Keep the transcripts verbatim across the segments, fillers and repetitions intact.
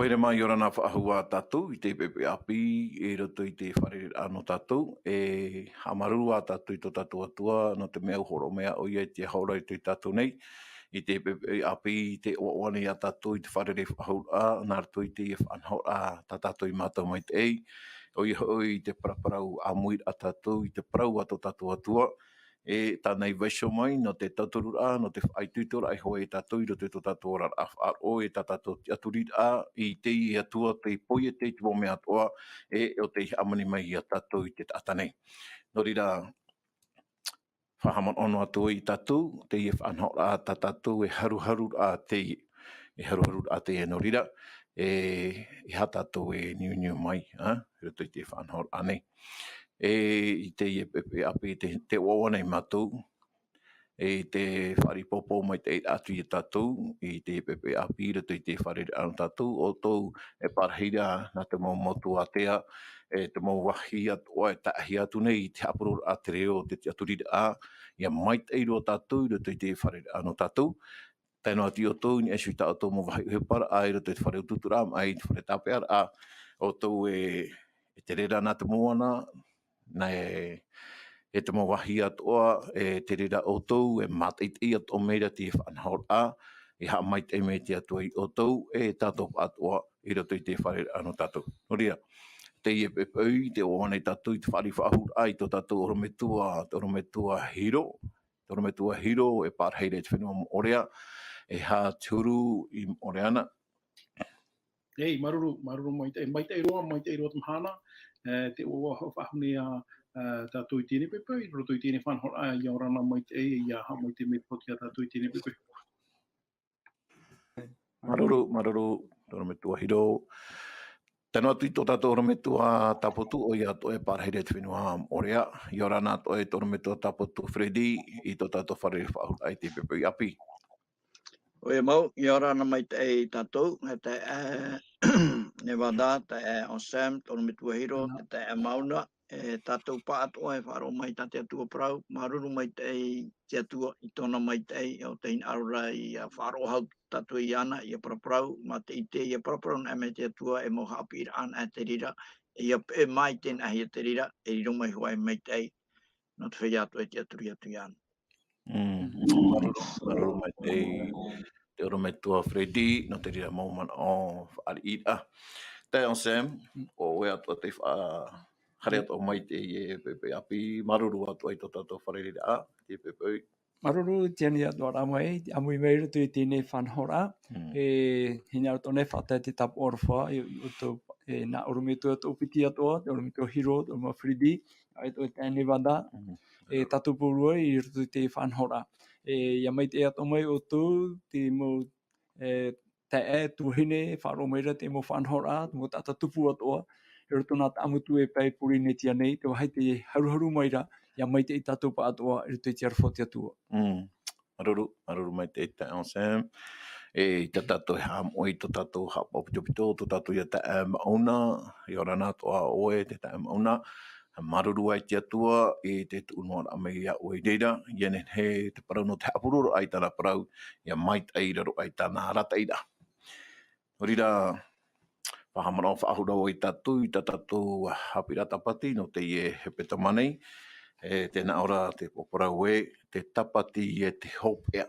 Tere mai, ʻia ora na faʻahou ā tātou i teie poʻipoʻi ʻāpī, i roto i te fārereiraʻa nō tātou, e haʻamāuruuru ā tātou i tō tātou Atua, nō te mea ʻua hōroʻa mai ʻoia i te hora i roto ia tātou nei, i teie poʻipoʻi ʻāpī, tē ʻoaʻoa nei ā tātou i te fārerei faʻahouraʻa, nā roto i teie faʻanahoraʻa, tā tātou i mātau maitaʻi, ʻoia hoʻi te paraparau ʻāmuiraʻa tātou, i te parau a tō tātou Atua, e tāna i vaiiho mai, nō te tautururaʻa, nō te faʻaitoitoraʻa iho ā ia tātou i roto i tō tātou oraraʻa faʻaroʻo, e tā tātou tiʻaturiraʻa, i teie Atua, tei poiete i te mau mea atoʻa, e ʻo tei hāmani mai ia tātou i te taʻata nei. Nō reira, faʻahaʻamanaʻo noa atu ia tātou, teie faʻanahoraʻa tā tātou e haruharuraʻa teie, e haruharuraʻa teie nō reira, e, e aha tātou e niuniu mai, ā, i roto i te faʻanahoraʻa nei. E, i teie poʻipoʻi ʻāpī tē, tē ʻoaʻoa nei mātou, e te fāriʻi pōpō maitaʻi atu ia tātou, i teie poʻipoʻi ʻāpī i roto i te fārereiraʻa nō tātou, ʻoutou e pārahi ra nā te mau motu ātea, e te mau vāhi atoʻa e taʻahi atu nei i te haʻapurororaʻa te reo, te tiʻaturiraʻa, ʻia maitaʻi roa tātou i roto i te fārereiraʻa nō tātou. Tae noa atu ia ʻoutou, i niʻa iho i tā ʻoutou mau vāhi ʻohiparaʻa, i roto i te fare utuuturaʻa, mai i te fare tāpeʻaraʻa, ʻoutou e, e tere ra nā te moana, nā e, e te mau vāhi atoʻa, e tere ra ʻoutou, e mātaʻitaʻi atoʻa mai ra te faʻanahoraʻa, e haʻamaitaʻi mai te Atua ia ʻoutou, e tātou pāʻatoʻa, i roto i te fārereiraʻa nō tātou. Nō reira, teie poʻipoʻi, tē ʻoaʻoa nei tātou i te fāriʻi faʻahouraʻa i tō tātou ʻorometua, te ʻorometua Hiro, te ʻorometua Hiro, e pārahi ra i te fenua Moʻorea, e aha te huru i Moʻoreana. Ei, māuruuru, māuruuru maitaʻi, maitaʻi roa, maitaʻi roa te mahana, e, tē ʻoaʻoa faʻahou nei ā, e, tātou i teie poʻipoʻi, i roto i teie faʻanahoraʻa, ʻia ora na maitaʻi, ʻia haʻamaitaʻi mai te Atua ia tātou i teie poʻipoʻi. Māuruuru, māuruuru, te ʻorometua Hiro. Tae noa atu i tō tātou ʻorometua Taputu, ʻoia atoʻa e pārahi ra i te fenua Moʻorea. ʻIa ora na atoʻa e te ʻorometua Taputu Freddy, i tō tātou fārereiraʻa faʻahouraʻa i teie poʻipoʻi ʻāpī. ʻOia mau, ʻia ora na maitaʻi tātou, e taeaʻe Nevada, taeaʻe Anselme, te ʻorometua Hiro, te taeaʻe Mauna, e tātou pāʻatoʻa e faʻaroʻo mai tā te Atua parau, māuruuru maitaʻi te Atua i tōna maitaʻi, ʻo tē hinaʻaro ra ʻia faʻaroʻo hau tātou iāna, ʻia paraparau, mā te ʻite, ʻia paraparau anaʻe mai te Atua, e mau haʻapiʻiraʻa anaʻe te reira, e ʻia peʻe mai te nāhea te reira, e riro mai hoʻi e maitaʻi, nō te feiā atoʻa e tiʻaturi atu iāna. Mm. Māuruuru, māuruuru maitaʻi, te ʻorometua Freddy, nō te reira mau manaʻo fāriʻiraʻa. Taeaʻe Anselme, ʻo ʻoe atoʻa tei faʻa-, haere atoʻa mai i teie poʻipoʻi ʻāpī, māuruuru atoʻa i tō tātou fārereiraʻa, teie poʻipoʻi. Māuruuru, tiʻa anaʻe atoʻa ra mai, ʻāmui mai i roto i teie faʻanahoraʻa. Mm. E, hinaʻaro atoʻa nei e faʻatae te tāpaʻo aroha, i, i tō, e, nā ʻorometua tō piti atoʻa, te ʻorometua Hiro, te ʻorometua Freddy, ʻaita ʻo te Nevada, Mm. e tātou pūrua i roto i te faʻanahoraʻa. E, ʻia maitaʻi atoʻa mai ʻoutou, te mau, e, taeaʻe, tuahine, faʻaroʻo mai ra te mau faʻanahoraʻa, te mau taʻata tupu atoʻa, i roto nā Taʻamotu e pae Pōrīnetia nei, te vāhi tē haruharu mai ra, ʻia maitaʻi tātou pāʻatoʻa, i roto i te aroha o te Atua. Mm. Māuruuru, māuruuru maitaʻi taeaʻe Anselme. E, ʻaita tātou e haʻamoʻe i tō tātou haʻapaʻo pitopito, tō tātou ia taeaʻe Mauna, ʻia ora na atoʻa ʻoe, te taeaʻe Mauna. Māuruuru ā i te Atua, i te tuʻu noa ra mai iā ʻoe i reira, ʻia nehenehe te parau nō te haʻapurororaʻa i tāna parau, ʻia maitaʻi i raro aʻe i tāna arataʻiraʻa. Nō reira, faʻahaʻamanaʻo faʻahou ra vau ia tātou, i tā tātou haʻapiʻiraʻa tāpati, nō teie hepetoma nei, e, tē nā ʻō ra te parau ē, te tāpati e te hopeʻa.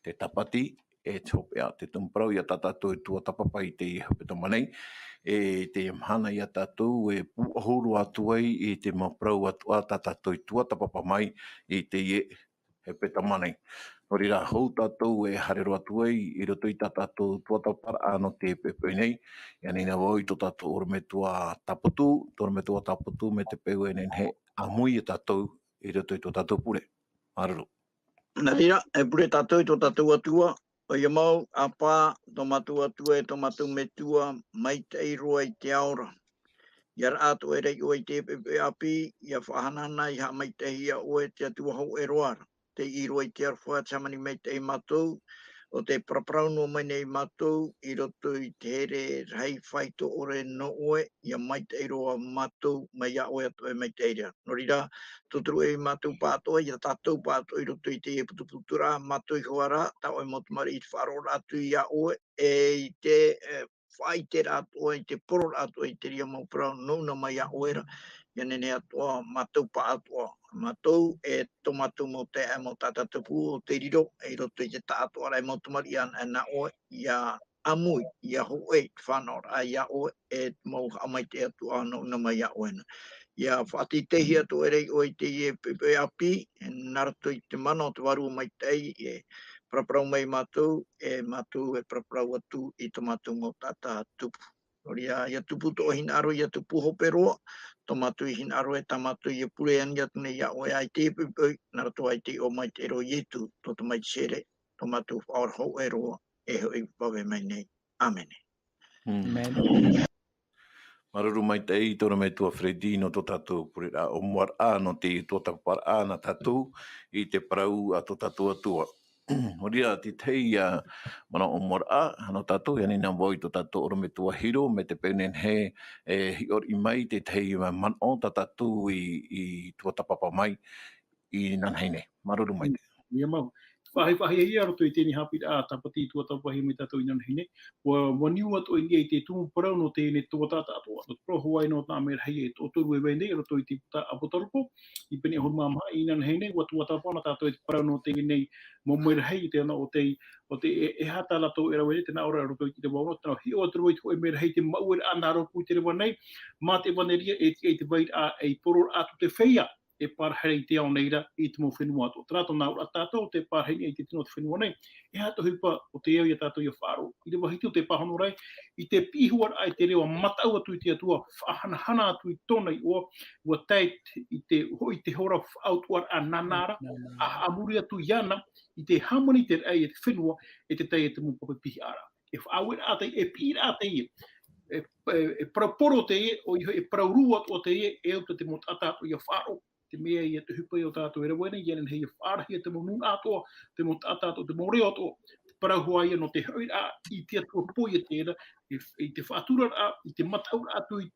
Te tāpati e te hopeʻa, te tumu parau ia tā tātou e tuatāpapa i teie hepetoma nei, e, teie mahana ia tātou e pūʻohu roa atu ai i te mau parau atoʻa tā tātou e tuatāpapa mai i teie hepetoma nei. Nō reira, hou tātou e haere roa atu ai i roto i tā tātou tuatāpaparaʻa nō te poʻipoʻi nei, ʻia ani na vau i tō tātou ʻorometua Taputu, tō ʻorometua Taputu mai te peu e nehenehe e ʻāmui ia tātou i roto i tō tātou pure. Māuruuru. Nā reira, e pure tātou i tō tātou Atua, ʻoia mau, ʻApā, tō mātou Atua e tō mātou Metua, maitaʻi roa i te ao ra. ʻIa raʻa atoʻa ra ʻoe i teie poʻipoʻi ʻāpī, ʻia faʻahanahana, ʻia haʻamaitaʻihia ʻoe te Atua hōʻē roa ra. Tei ʻī roa i te aroha, te hāmani maitaʻi ia mātou, ʻo tē paraparau noa mai nei ia mātou, i roto i te here rahi faito ʻore nō ʻoe, ʻia maitaʻi roa mātou, mai iā ʻoe atoʻa e maitaʻi ra. Nō reira, tūturu ʻoe ia mātou pāʻatoʻa, ia tātou pāʻatoʻa i roto i teie putuputuraʻa, mātou iho ā ra, tā ʻoe mau tamariʻi i te faʻaroʻoraʻa atu iā ʻoe, e i te, e, faʻaʻite atoʻa, i te poro atoʻa i te reira mau parau, nō ʻuna mai iā ʻoe ra, ʻia nehenehe atoʻa, mātou paʻatoʻa, mātou e tō mātou mau taeaʻe mau taʻata tupu, ʻo tei riro, i roto i te taʻatoʻaraʻa e mau tamariʻi anaʻe nā ʻoe, ʻia ʻāmui, ʻia hōʻē i te fānaʻoraʻa iā ʻoe, e mau haʻamaitaʻi atu ā nō ʻuna mai iā ʻoe na. ʻIa faʻateiteihia atu ʻoe ra iā ʻoe i teie poʻipoʻi ʻāpī, nā roto i te mana o te Vārua Maitaʻi, e paraparau mai mātou, e mātou e paraparau atu i tō mātou mau taʻata tupu. Nō reira, ʻia tupu tō ʻoe hinaʻaro, ʻia tupu hope roa, tō mātou i hinaʻaro e tā mātou ʻia pure anaʻe atu nei iā ʻoe ā i teie poʻipoʻi, nā roto ā i te iʻoa maitaʻi roa o Ietu, tō te Tamaiti Here, tō mātou Faʻaora hōʻē roa, e hoʻi vave mai nei. ʻĀmene. Mm. Amen. Māuruuru maitaʻi i te ʻorometua Freddy nō tō tātou pureraʻa ʻōmuaraʻa, nō te tuatāpaparaʻa nā tātou i te parau a tō tātou Atua. Nō reira, te tahi, ā, manaʻo ʻōmuaraʻa nō tātou, ʻia nehenehe vau i tō tātou ʻorometua Hiro, mai te peu nehenehe e hiʻoriʻi mai te tahi manaʻo tā tātou i, i tuatāpapa mai, inānahi nei. Māuruuru maitaʻi. ʻIa mau. Faʻahi-, faʻahiahia roto i teie haʻapiʻiraʻa Tāpati tuatāpapahia mai tātou inānahi nei. ʻUa, ʻua niu atoʻa i niʻa i te tumu parau nō teie tuatāpapa atoʻa. Nō te parau hoʻi nō tā mea rahi e toʻotoru e vai nei, roto i te puta ʻApotarupo, i pene ʻahuru mā maha, inānahi nei, ʻua tuatāpapa na tātou i te parau nō teie mau merahi, i te ana o te, o te e, e aha tā rātou e rave nei, tē nā ʻō ra roto i te ʻīrava ono, tē nā hiʻo atu ra i te hōʻē merahi, te maueraʻa nā rōpū i te ʻīrava nei, mā te ʻevaneria e tiʻa i te vairaʻa, ei poro atu te feiā e pārahi i te ao nei ra i te mau fenua atoʻa. Terā tōna auraʻa tātou, tē pārahi nei i te tino o te fenua nei. E aha te ʻohipa o te ao ia tātou ʻia faʻaroʻo? ʻĪrava hitu tē pāhono ra, i te piʻihuaraʻa i te reo mataʻu atu i te Atua, faʻahanahana atu i tōna iʻoa, ʻua tae i te, hoʻi te hora faʻautuʻaraʻa nānā ra, ā, ā muri atu iāna, i te hāmani i te raʻi e te fenua, e te tae i te mau pape pihaʻa ra. E faʻaueraʻa teie, e piʻiraʻa teie, e, e, e parau poro teie, ʻoia hoʻi e parau rū atoʻa teie, e au tā te mau taʻata atoʻa ʻia faʻaroʻo, te mea ia te ʻohipa ia o tātou e rave nei, ʻia nehenehe ʻia faʻaarahia te mau nūnaʻa atoʻa, te mau taʻata atoʻa, te mau reo atoʻa, te parau hoʻi ia nō te hoʻiraʻa i te Atua poʻi ia terā, i, i te faʻaturaraʻa, i te mataʻuraʻa atu i,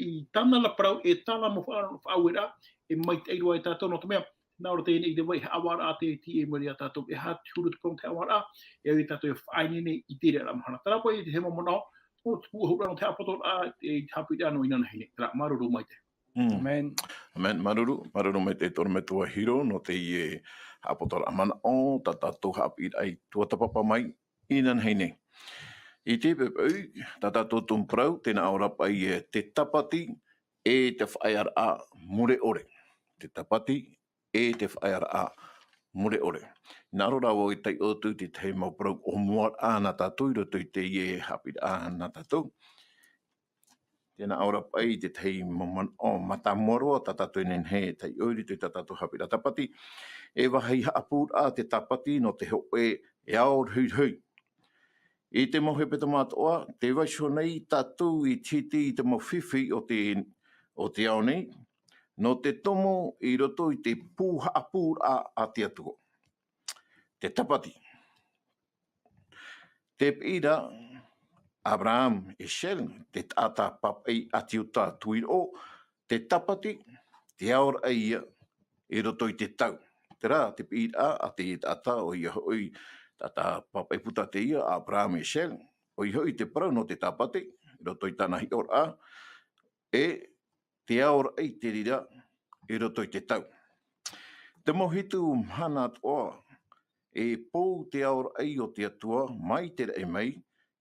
i tāna ra parau, e tāna mau faʻa-, faʻaueraʻa, e maitaʻi roa ia tātou nō te mea, nā ʻō ra teie nei ʻīrava, e haʻavāraʻa te, te tiʻa mai ia tātou, e aha te huru o te parau nō te haʻavāraʻa, e au ia tātou e faʻaineine i te reira mahana. Terā paʻi te mau manaʻo, o te pūʻohuraʻa nō te haʻapoto, ā, e, te haʻapiʻiraʻa nō inānahi nei. Terā, māuruuru maitaʻi. Mm. Amen. Amen. Māuruuru, māuruuru maitaʻi tō ʻorometua Hiro, nō teie haʻapotoraʻa manaʻo, tā tātou haʻapiʻiraʻa i tuatāpapa mai, inānahi nei. I te peu, tā tātou tumu parau, tē nā ʻō ra paʻi e te tāpati, e te faʻaearaʻa mure ʻore. Te tāpati, e te faʻaearaʻa mure ʻore. Nā ʻō ra vau i taiʻo atu te tahi mau parau ʻōmuaraʻa nā tātou i roto i teie haʻapiʻiraʻa nā tātou. Tē nā ʻō ra paʻi te tahi mau manaʻo mātāmua roa tā tātou e nehenehe e taiʻo i roto i tā tātou haʻapiʻiraʻa tāpati. E vāhi haʻapūraʻa te tāpati nō te hōʻē e ao rohirohi. I te mau hepetoma atoʻa, tē vaiiho nei tātou i te hiti i te mau fifi o te, o te ao nei, nō te tomo i roto i te pū haʻapūraʻa a te Atua. Te tāpati. Te piʻi ra, Abraham Heschel, te taʻata papaʻi ʻĀti Iuta tuiroʻo, te tāpati, te aoraʻi ia, i roto i te tau. Terā te piʻiraʻa a te taʻata, ʻoia hoʻi, taʻata papaʻi puta teie, Abraham Heschel, ʻoia hoʻi te parau nō te tāpati, i roto i tāna hiʻoraʻa, e te aoraʻi te reira, i roto i te tau. Te mau hitu mahana atoʻa, e pou te aoraʻi o te Atua, mai te raʻi mai,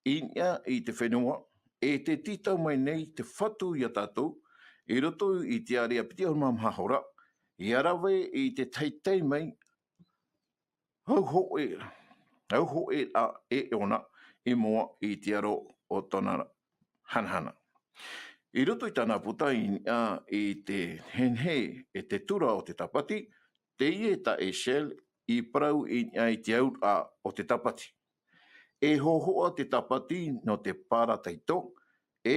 i niʻa i te fenua, e tē tītau mai nei te Fatu ia tātou, i roto i te ārea piti ʻahuru mā maha hora, ʻia rave i te tahi taime hauhōʻē, hauhōʻēraʻa e ʻona i mua i te aro o tōna hanahana. I roto i tāna puta i niʻa i te nehenehe e te tura o te tāpati, teie tā Heschel i parau i niʻa i te auraʻa o te tāpati. E hōhoʻa te tāpati nō te parataito, e,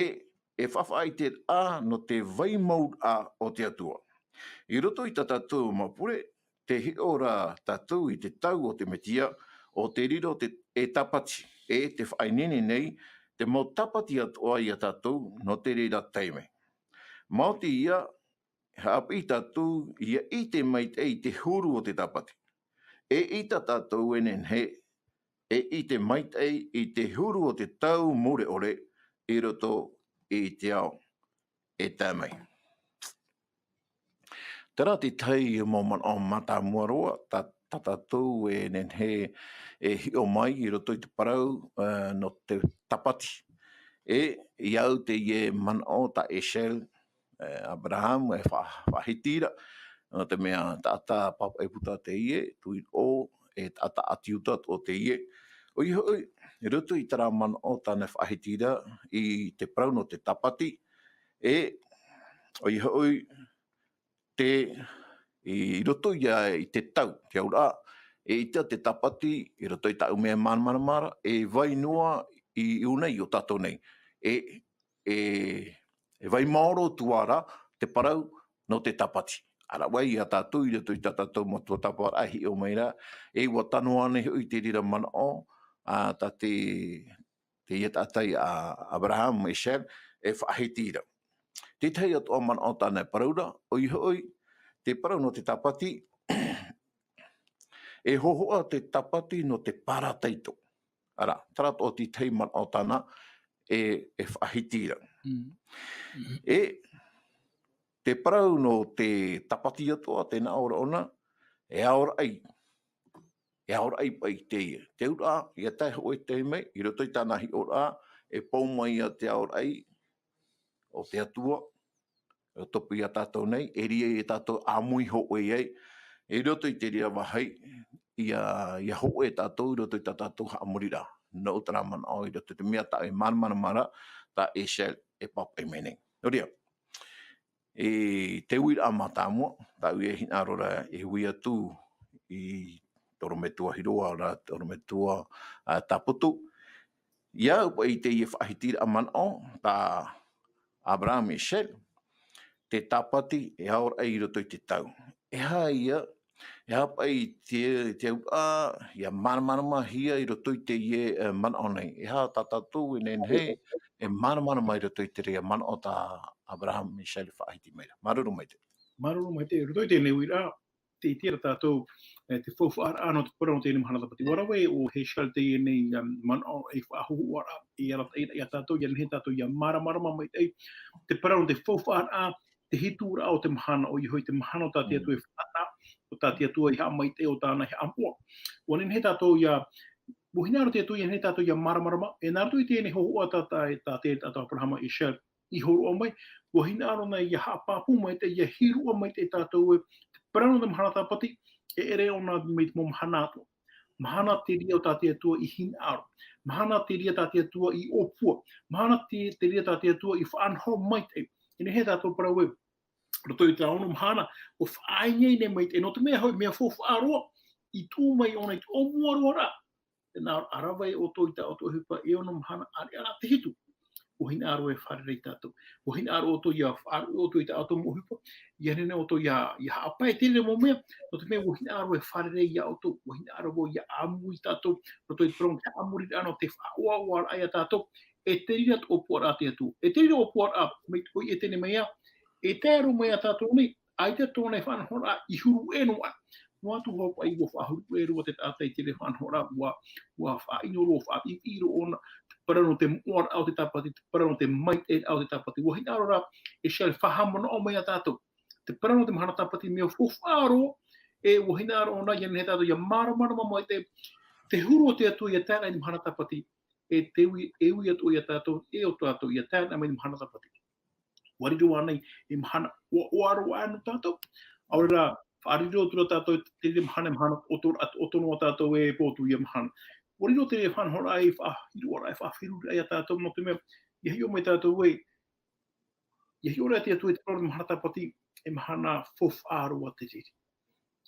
e faʻaʻiteraʻa nō te vai mauraʻa o te Atua. I roto i tā tātou mau pure, tē hiʻo ra tātou i te tau o te Mesia, ʻo tē riro te, e tāpati, e tē faʻaineine nei, te mau tāpati atoʻa ia tātou nō te reira taime. Maoti ia, haʻapiʻi tātou ʻia ʻite maitaʻi i te huru o te tāpati. E ʻita tātou e nehenehe, e ʻite maitaʻi i te huru o te tau mure ʻore, i roto i te ao e tae mai. Terā te tahi mau manaʻo mātāmua roa, tā, tā tātou e nehenehe e hiʻo mai i roto i te parau, ā, nō te tāpati. E, i au teie manaʻo tā Ēseli, ā, Aberahama e fa-, faʻahiti ra, nō te mea taʻata pāpaʻi puta teie, tuiroʻo, e taʻata ʻāti Iuta atoʻa teie. ʻOia hoʻi, i roto i terā manaʻo tāna e faʻahiti ra, i te parau nō te tāpati, e, ʻoia hoʻi, te, i roto ia i te tau, te auraʻa, e ʻaita te tāpati, i roto i tāʻu mea māramarama ra, e vai noa i ʻō nei, i ʻō tātou nei. E, e, e vai maoro atu ā ra te parau nō te tāpati. Arā, ʻoia ia tātou, i roto i tā tātou mau tuatāpaparaʻa e hiʻo mai ra, e ʻua tano ānei hoʻi te reira manaʻo, ā, tā te, teie taʻata ia Aberahama, Ēseli, e faʻahiti ra. Te tahi atoʻa manaʻo tāna e parau ra, ʻoia hoʻi, te parau nō te tāpati, e hōhoʻa te tāpati nō te parataito. Arā, terā atoʻa te tahi manaʻo tāna e, e faʻahiti ra. Mm. E, te parau nō te tāpati atoʻa, tē nā ʻō ra ʻōna, e aoraʻi. E aoraʻi paʻi teie. Te auraʻa, ʻia tae hōʻē taime, i roto i tāna hiʻoraʻa, e pau mai ia te aoraʻi o te Atua, e topa ia tātou nei, e riro ia tātou ʻāmui hōʻē ai, i roto i te reira vāhi, ʻia, ʻia hōʻē tātou, i roto i tā tātou haʻamoriraʻa. Nō terā manaʻo, i roto i te mea tāʻu e māramarama ra, tā Ēseli e pāpaʻi mai nei. Nō reira, i te uiraʻa mātāmua, tāʻu e hinaʻaro ra, e ui atu i te ʻorometua Hiro, ʻaore ra te ʻorometua, ā, Tāputu. I au paʻi teie faʻahitiraʻa manaʻo, tā Aberahama, Ēseli, te tāpati e aoraʻi i roto i te tau. E aha ia, e aha paʻi te, te auraʻa, ʻia māramaramahia i roto i teie, ā, manaʻo nei. E aha tā tātou e nehenehe, e māramarama i roto i te reira manaʻo tā Aberahama, Ēseli faʻahiti mai ra. Māuruuru maitaʻi. Māuruuru maitaʻi, i roto i teie uiraʻa, tē ʻite ra tātou, e, te faufaʻaraʻa nō te parau nō teie mahana tāpati. ʻUa rave ʻo Ēseli teie nei, um, manaʻo e faʻahōhoʻaraʻa, e arataʻiraʻa ia tātou, ʻia nehenehe tātou ʻia māramarama maitaʻi, te parau nō te faufaʻaraʻa, te hituraʻa o te mahana, ʻoia hoʻi te mahana o tā te Atua e faʻataʻa, o tā te Atua i haʻamaitaʻi, o tāna i haʻamoʻa. ʻUa nehenehe tātou ʻia, ʻua hinaʻaro te Atua ʻia nehenehe tātou ʻia māramarama, e nā roto i teie nei hōhoʻa tā, tā, tā te, tā, tā Aberahama, Ēseli, i hōroʻa mai, ʻua hinaʻaro na ʻia haʻapāpū maitaʻi, ʻia hīroʻa maitaʻi tātou ē, te parau nō te mahana tāpati, e ʻere ʻōna mai te mau mahana atoʻa. Mahana te reira o tā te Atua i hinaʻaro. Mahana te reira tā te Atua i ʻōpua. Mahana te, te reira tā te Atua i faʻanaho maitaʻi. E nehenehe tātou parau ē, roto i terā ono mahana, ʻua faʻaineine maitaʻi. Nō te mea hoʻi, mea faufaʻa roa, i tuʻu mai ʻōna i te ʻōmuaraʻa ra. Tē nā ʻō ra, ʻa rave ʻoutou i tā ʻoutou ʻohipa e ono mahana, ʻāreʻa rā te hitu. ʻUa hinaʻaro e fārerei tātou. ʻUa hinaʻaro ʻoutou ʻia faʻaruʻe ʻoutou i tā ʻoutou mau ʻohipa, ʻia nehenehe ʻoutou ʻia, ʻia haʻapae i te reira mau mea, nō te mea ʻua hinaʻaro e fārerei ia ʻoutou, ʻua hinaʻaro vau ʻia ʻāmui tātou, roto i te parau nō te haʻamoriraʻa nō te faʻaʻoaʻoaraʻa ia tātou, e te reira te ʻōpuaraʻa a te Atua. E te reira ʻōpuaraʻa, mai te ʻohipa i ʻētene mai ā, e tae roa mai ia tātou nei, ʻaita tōna e faʻanahoraʻa i huru ʻē noa. Noa atu hoʻi paʻi ʻua faʻahuru ʻē roa te taʻata i te reira faʻanahoraʻa, ʻua, ʻua faʻaʻino roa, faʻaʻiʻi roa ʻōna, te parau nō te moʻaraʻa o te tāpati, te parau nō te maitaʻiraʻa o te tāpati. ʻUa hinaʻaro rā, Ēseli, e faʻahaʻamanaʻo mai ia tātou. Te parau nō te mahana tāpati mea faufaʻa roa, e ʻua hinaʻaro ʻōna, ʻia nehenehe tātou ʻia māramarama maitaʻi, te huru o te Atua ʻia tae ana i te mahana tāpati, e te ui, e ui atoʻa ia tātou, e ʻo tātou ʻia tae ana mai i te mahana tāpati. ʻUa riro ānei e mahana ʻoaʻoa roa nō tātou? ʻAore rā, faʻariro atu ra tātou i te reira mahana, mahana ʻoto, ʻoto noa tātou e pō atu ia mahana. ʻUa riro te faʻanahoraʻa e faʻahiroʻaraʻa, e faʻaferuriraʻa ia tātou, nō te mea, ʻia hiʻo mai tātou ē, ʻia hiʻo ra te Atua i te parau nō te mahana tāpati, e mahana faufaʻa roa te reira.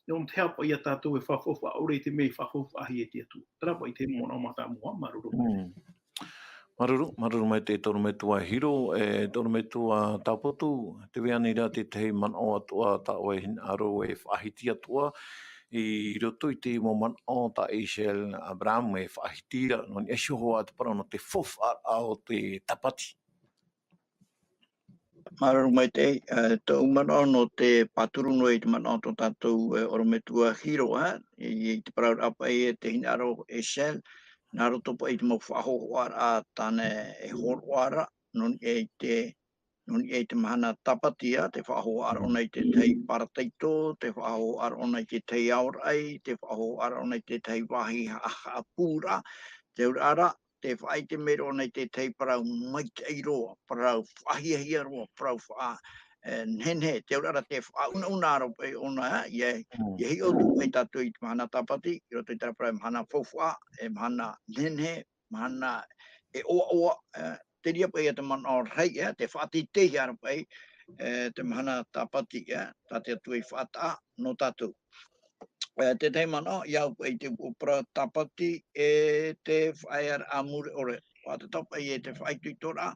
Nō te aha paʻi ia tātou e faʻafaufaʻa ʻore i te mea i faʻafaufaʻahia e te Atua. Terā paʻi te manaʻo mātāmua, māuruuru. Mm. Māuruuru, māuruuru maitaʻi te ʻorometua Hiro, e te ʻorometua Tāputu, tē vai ānei ra te tahi manaʻo atoʻa tā ʻoe e hinaʻaro e faʻahiti atoʻa, i roto i te mau manaʻo tā Ēseli, Aberahama e faʻahiti ra, nō niʻa iho hoʻi te parau nō te faufaʻaraʻa o te tāpati. Māuruuru maitaʻi, e, tōʻu manaʻo nō te pāturu noa i te manaʻo tō tātou, e, ʻorometua Hiro, ā, i, i te parauraʻa paʻi e te hinaʻaro Ēseli, nā roto paʻi i te mau faʻahōhoʻaraʻa tāna e hōroʻa ra, nō niʻa i te, nō niʻa i te mahana tāpati, ā, te faʻahōhoʻaraʻa ʻōna i te tahi parataito, te faʻahōhoʻaraʻa ʻōna i te tahi aoraʻi, te faʻahōhoʻaraʻa ʻōna i te tahi vāhi ha-, haʻapūraʻa, te auraʻa ra, te faʻaʻite mai ra ʻōna i te tahi parau maitaʻi roa, parau faʻahiahia roa, parau faʻa-, e, nehenehe, te auraʻa ra te faʻaunauna ra paʻi ʻōna, ā, ʻia, Mm. ʻia hiʻo atu paʻi tātou i te mahana tāpati, i roto i terā parau mahana faufaʻa, e mahana nehenehe, mahana e ʻoaʻoa, e, te reira paʻi ia te manaʻo rahi, e, te faʻateiteihia ra paʻi, e, te mahana tāpati, e, tā te Atua i faʻataʻa nō tātou. E, te tahi manaʻo, ʻia au paʻi te upoʻo parau tāpati, e te faʻaearaʻa mure ʻore. Faʻatatau paʻi e te faʻaitoitoraʻa,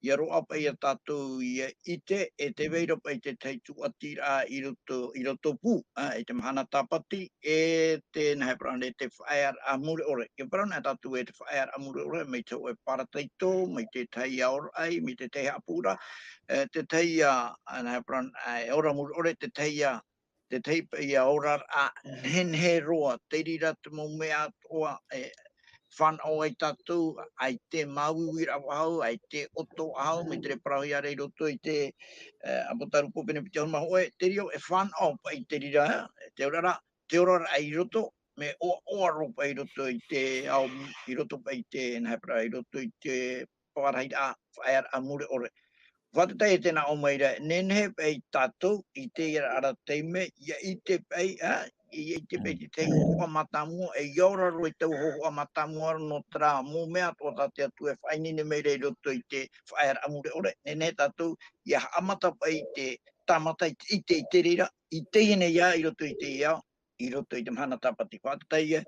ʻia roaʻa paʻi ia tātou ʻia ʻite, e tē vai ra paʻi te tahi tūʻatiraʻa i roto, i roto pū, ā, i te mahana tāpati, e te, nā hea parau nei, te faʻaearaʻa mure ʻore. ʻIa parau na tātou e te faʻaearaʻa mure ʻore, mai te hōʻē parataito, mai te tahi aoraʻi, mai te tahi haʻapūraʻa, e, te tahi, ā, ā, nā hea parau na, e ora mure ʻore, te tahi, ā, te tahi paʻi ia oraraʻa nehenehe roa, te reira te mau mea atoʻa, e, fānaʻo ai tātou, ʻaita e māuiuiraʻa faʻahou, ʻaita e ʻoto faʻahou, mai te reira parauhia ra i roto i te, e, ʻApotarupo pene piti ʻahuru mā hōʻē, te reira e fānaʻo paʻi te reira, te oraraʻa, te oraraʻa i roto, mea ʻoaʻoa roa paʻi i roto i te ao, i roto paʻi i te, nā hea parau, i roto i te parahiraʻa, faʻaearaʻa mure ʻore. Faʻatatau e tē nā ʻō mai ra, nehenehe paʻi tātou, i teie ra taime, ʻia ʻite paʻi, ā, ʻia ʻite paʻi te tahi hōhoʻa mātāmua, e ʻia ora roa i taua hōhoʻa mātāmua ra nō terā mau mea atoʻa tā te Atua e faʻaineine mai ra i roto i te faʻaearaʻa mure ʻore. Nehenehe tātou, ʻia haʻamata paʻi te tāmata i te, i te, i te reira, i teie nei ā i roto i te ao, i roto i te mahana tāpati. Faʻatatau ia,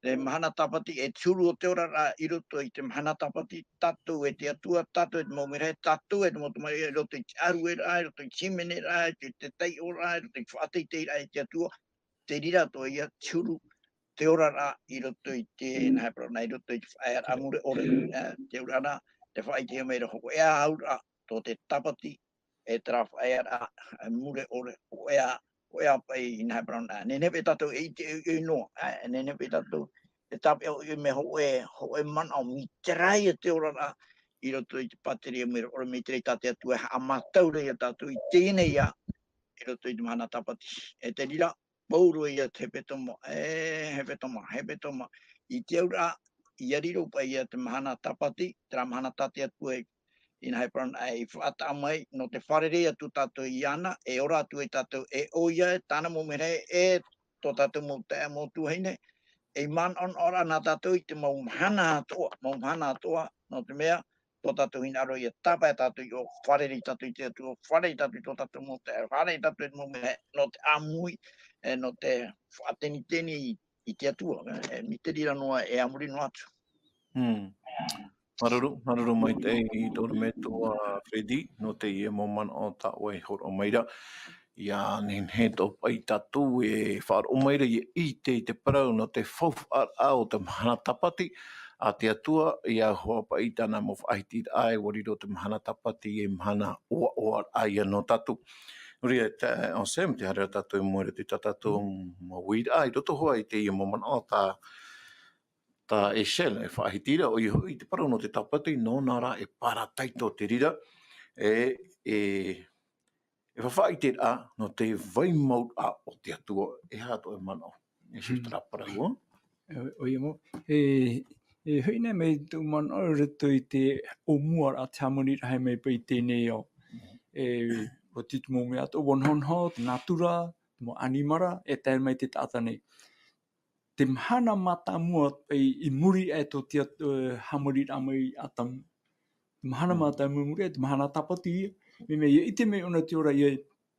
te mahana tāpati e te huru o te oraraʻa i roto i te mahana tāpati, tātou e te Atua, tātou e te mau merahi, tātou e te mau tamariʻi i roto i te ʻārueraʻa, i roto i te hīmeneraʻa, i te taiʻoraʻa, i roto i te faʻateiteiraʻa i te Atua, te reira atoʻa ia te huru, te oraraʻa i roto i te, nā hea parau na, i roto i te faʻaearaʻa mure ʻore, ā, te auraʻa ra, te faʻaʻitehia mai ra hōʻē ā auraʻa, tō te tāpati, e terā faʻaearaʻa, e mure ʻore, hōʻē ā, hōʻē ā paʻi, nā hea parau na, nehenehe paʻi tātou e ʻite ʻoiʻoi noa, ā, nehenehe paʻi tātou e tāpeʻa ʻoiʻoi mea hōʻē, hōʻē manaʻo, mai terā ia te oraraʻa, i roto i te pātireia mure ʻore, mai terā tā te Atua e haʻamātau ra ia tātou i teie nei ā, i roto i te mahana tāpati. E te reira, pauroa ia te hepetoma, e, hepetoma, hepetoma. I te auraʻa, ʻia riro paʻi ia te mahana tāpati, terā mahana tā te Atua i, i nā hea parau na, i faʻataʻa mai, nō te fārerei atu tātou iāna, e ora atu ai tātou, e ʻoia, e tāna mau merahi, e tō tātou mau taeaʻe, mau tuahine, ei manaʻonaʻoraʻa nā tātou i te mau mahana atoʻa, mau mahana atoʻa, nō te mea, tō tātou hinaʻaro ʻia tāpae tātou i ʻō, fārerei tātou i te Atua, fārerei tātou i tō tātou mau taeaʻe, fārerei tātou i te mau merahi, nō te ʻāmui, e, nō te faʻateniteni i te Atua, e, mai te reira noa e a muri noa atu. Hmm. Māuruuru, māuruuru maitaʻi i tō ʻoe metua Freddy, nō teie mau manaʻo tā ʻoe i hōroʻa mai ra. ʻIa nehenehe atoʻa paʻi tātou e faʻaroʻo mai ra ʻia ʻite i te parau nō te faufaʻaraʻa o te mahana tāpati a te Atua, ʻia hoʻi paʻi tāna mau faʻahitiraʻa e ʻua riro te mahana tāpati ei mahana ʻoaʻoaraʻa ia nō tātou. Nō reira, te, ʻo Sam, tē haere ra tātou i mua i roto i tā tātou mau uiraʻa, i roto hoʻi i teie mau manaʻo tā tā Echelle e faʻahiti ra, ʻoia hoʻi te parau nō te tāpati, nōna rā e parataito te reira, e, e, e faʻaʻiteraʻa nō te vai mau ra o te Atua, e aha tō ʻoe manaʻo? E hia terā parau, ā? E, ʻoia mau, e, e hoʻi nei mai tōʻu manaʻo i roto i te ʻōmuaraʻa te hāmani rahi mai paʻi i teie nei ao. E, ʻua tītau mau mea atoʻa, ʻua nohonoho, te nātura, te mau ʻanimara, e tae mai te taʻata nei. Te mahana mātāmua i, i muri aʻe tō te At-, e, hāmani ra mai Atamu. Te mahana Mm. mātāmua i muri aʻe, te mahana tāpati ia. Mea, mea, ʻia ʻite mai ʻōna te ora ʻia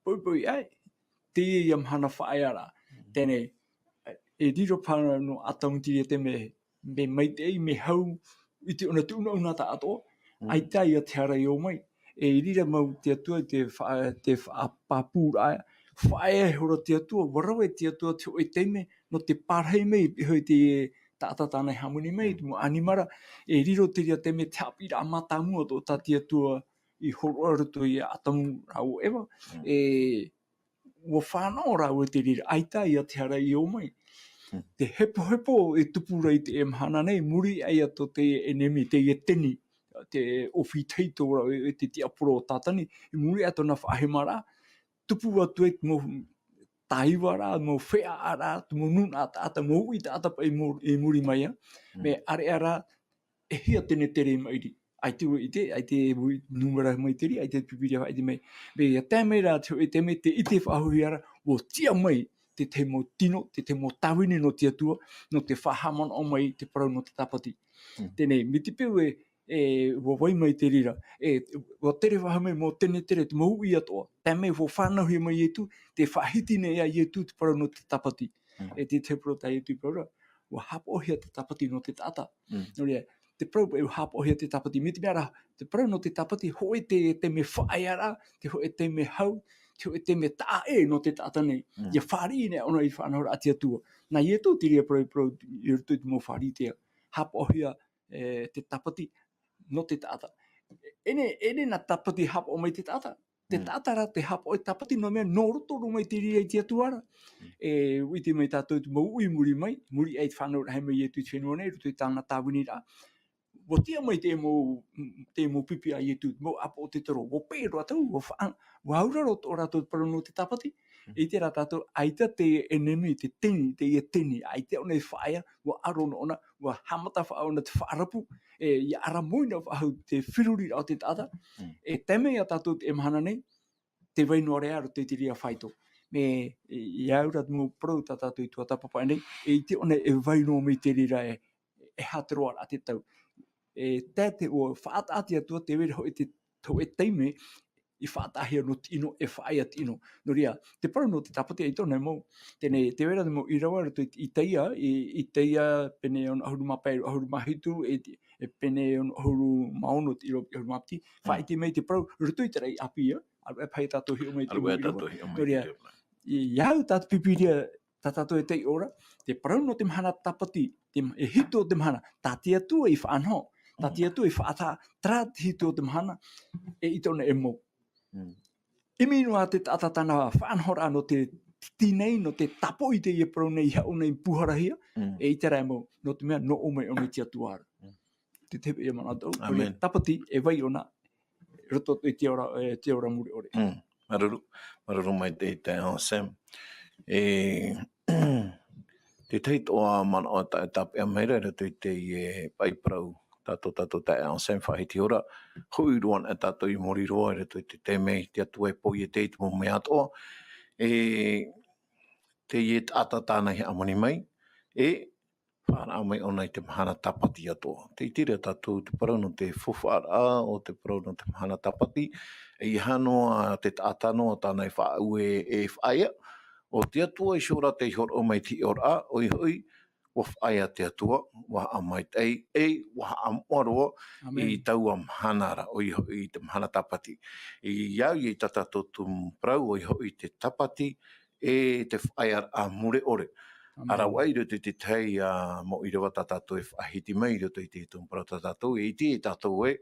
poʻipoʻi ai, teie ia mahana faʻaearaʻa. Mm. Teie nei, e riro paha nō Atamu te reira te mea, mea maitaʻi, mea hau, i te ʻōna tuʻunaʻuna taʻatoʻa, Mm. ʻaita ia te hara i ō mai. E riro mau te Atua i te fa-, te faʻapāpūraʻa, faʻaea ihora te Atua, ʻua rave te Atua te hōʻē taime, nō te pārahi mai, e hoʻi te taʻata tāna i hāmani mai, Mm. te mau ʻanimara, e riro te reira taime te haʻapiʻiraʻa mātāmua tō tā te Atua i hōroʻa i roto ia Atamu rāua ʻo Eva, Mm. e, ʻua fānaʻo rāua te reira, ʻaita ia te hara i ō mai. Te hepohepo e tupu ra i teie mahana nei, muri aʻe ia tō te ʻenemi, teie teni, te ʻōfītahi tō rā, e, e te tiaporo o Tātani, i muri aʻe tōna faʻahemaraʻa, tupu atu ai te mau tāivaraʻa, mau feʻaʻaraʻa, te mau nūnaʻa taʻata, mau uʻi taʻata paʻi i mu-, i muri mai ia. Mea ʻāreʻa rā, e hia tenetere i maʻiri. ʻAita e ʻite, ʻaita e nūmera mai te reira, ʻaita te Pīpīria faʻaʻite mai. Mea ia tae mai rā te hōʻē taime, tē ʻite faʻahou hia ra, ʻua tiʻa mai te tahi mau tino, te tahi mau tāvini nō te Atua, nō te faʻahaʻamanaʻo mai te parau nō te tāpati. Teie nei, mai te peu e, e, ʻua vai mai te reira, e, ʻua tere faʻahou mai mau tenetere, te mau uʻi atoʻa. Tae mai ʻua fānauhia mai Ietu, tē faʻahiti nei ia Ietu te parau nō te tāpati. E te, te parau tā Ietu i parau ra, ʻua haʻapaʻohia te tāpati nō te taʻata. Nō reira, te parau paʻi ʻua haʻapaʻohia te tāpati, mai te mea rā, te parau nō te tāpati, hōʻē te, te mea faʻaea ra, te hōʻē te mea hau, te hōʻē te mea taʻa ʻē nō te taʻata nei. Ia fāriʻi nei ʻōna i faʻanahoraʻa a te Atua. Nā Ietu te reira parau, parau, i roto i te mau Pharisea. Haʻapaʻohia, e, te tāpati nō te taʻata. E nei, e nei nā tāpati haʻapaʻo mai te taʻata. Te taʻata rā tē haʻapaʻo i te tāpati nō te mea nō roto roa mai te reira i te Atua ra. E, ʻua ʻite mai tātou te mau uʻi i muri mai, muri aʻe i te fānau rahi mai Ietu i te fenua nei, i roto i tāna tāviniraʻa. ʻUa tiʻa mai te mau, te mau pipi a Ietu, mau ʻāpoʻo tētero, ʻua peʻe roa tātou, ʻua faʻa-, ʻua auraro atoʻa rātou te parau nō te tāpati. E ʻite rā tātou, ʻaita te ʻenemi, te teni, teie teni, ʻaita ʻōna i faʻaea, ʻua aro noa ʻōna, ʻua haʻamata faʻahou ʻōna te faʻarapu, e, ʻia ʻaramoina faʻahou te feruriraʻa o te taʻata. E tae mai ia tātou teie mahana nei, tē vai noa ra ia roto i te reira faito. Mea, e, ʻia au rā te mau parau tā tātou i tuatāpapa nei, e ʻite ʻōna e vai noa mai te reira e, e aha te roaraʻa te tau. E tae te, ʻua faʻataʻa te Atua tē vai ra hōʻē te, hōʻē taime, i faʻataʻahia nō te ʻino, e faʻaea te ʻino. Nō reira, te parau nō te tāpati ʻaita ʻōna e mau. Teie nei, tē vai ra te mau ʻīrava i roto i te Isaia, i, Isaia pene ono ʻahuru mā pae, ʻahuru mā hitu, e, e pene ono ʻahuru mā ono, te ʻīrava piti ʻahuru mā piti. Faʻaʻite mai te parau, i roto i te raʻi ʻāpī, ā, e paʻi tātou hiʻo mai te mau ʻīrava. Nō reira, i, ʻia au tā te Pīpīria, tā tātou e taiʻo ra, te parau nō te mahana tāpati, te ma-, e hitu o te mahana, tā te Atua i faʻanaho, tā te Atua i faʻataʻa, terā te hitu o te mahana, e ʻaita ʻōna e mau. ʻImi noa te taʻata tāna faʻanahoraʻa nō te titi nei, nō te tāpoʻi i teie parau nei, i haʻu nei i pūharahia, e ʻaita rā e mau, nō te mea nō ʻō mai ʻōna i te Atua ra. Te, te, e manaʻo tātou, ʻo te tāpati, e vai ʻōna, i roto i te ora, e, te ora mure ʻore. Māuruuru, māuruuru maitaʻi taeaʻe Sam. E, te tahi atoʻa manaʻo tā, e tāpeʻa mai ra i roto i teie, e, paʻi parau, tā tō tātou taeaʻe Sam faʻahiti iho ra, hoʻi roa anaʻe tātou i muri roa i roto i te taime, te Atua e poiete i te mau mea atoʻa. E, teie taʻata tāna i hāmani mai, e, faʻanaho mai ʻōna i te mahana tāpati atoʻa. Tē ʻite ra tātou te parau nō te faufaʻaraʻa o te parau nō te mahana tāpati, e ʻeiaha noa te taʻata noa tāna i faʻaue e faʻaea, ʻo te Atua iho ra tei hōroʻa mai te hiʻoraʻa, ʻoia hoʻi, ʻua faʻaea te Atua, ʻua haʻamaitaʻi, e ʻua haʻamoʻa roa i taua mahana ra, ʻoia hoʻi te mahana tāpati. ʻIa au i tā tātou tumu parau, ʻoia hoʻi te tāpati, e te faʻaearaʻa mure ʻore. ʻĀreʻa ʻoia i roto i te tahi, ā, mau ʻīrava tā tātou e faʻahiti mai i roto i te tumu parau tā tātou, e ʻite tātou ē,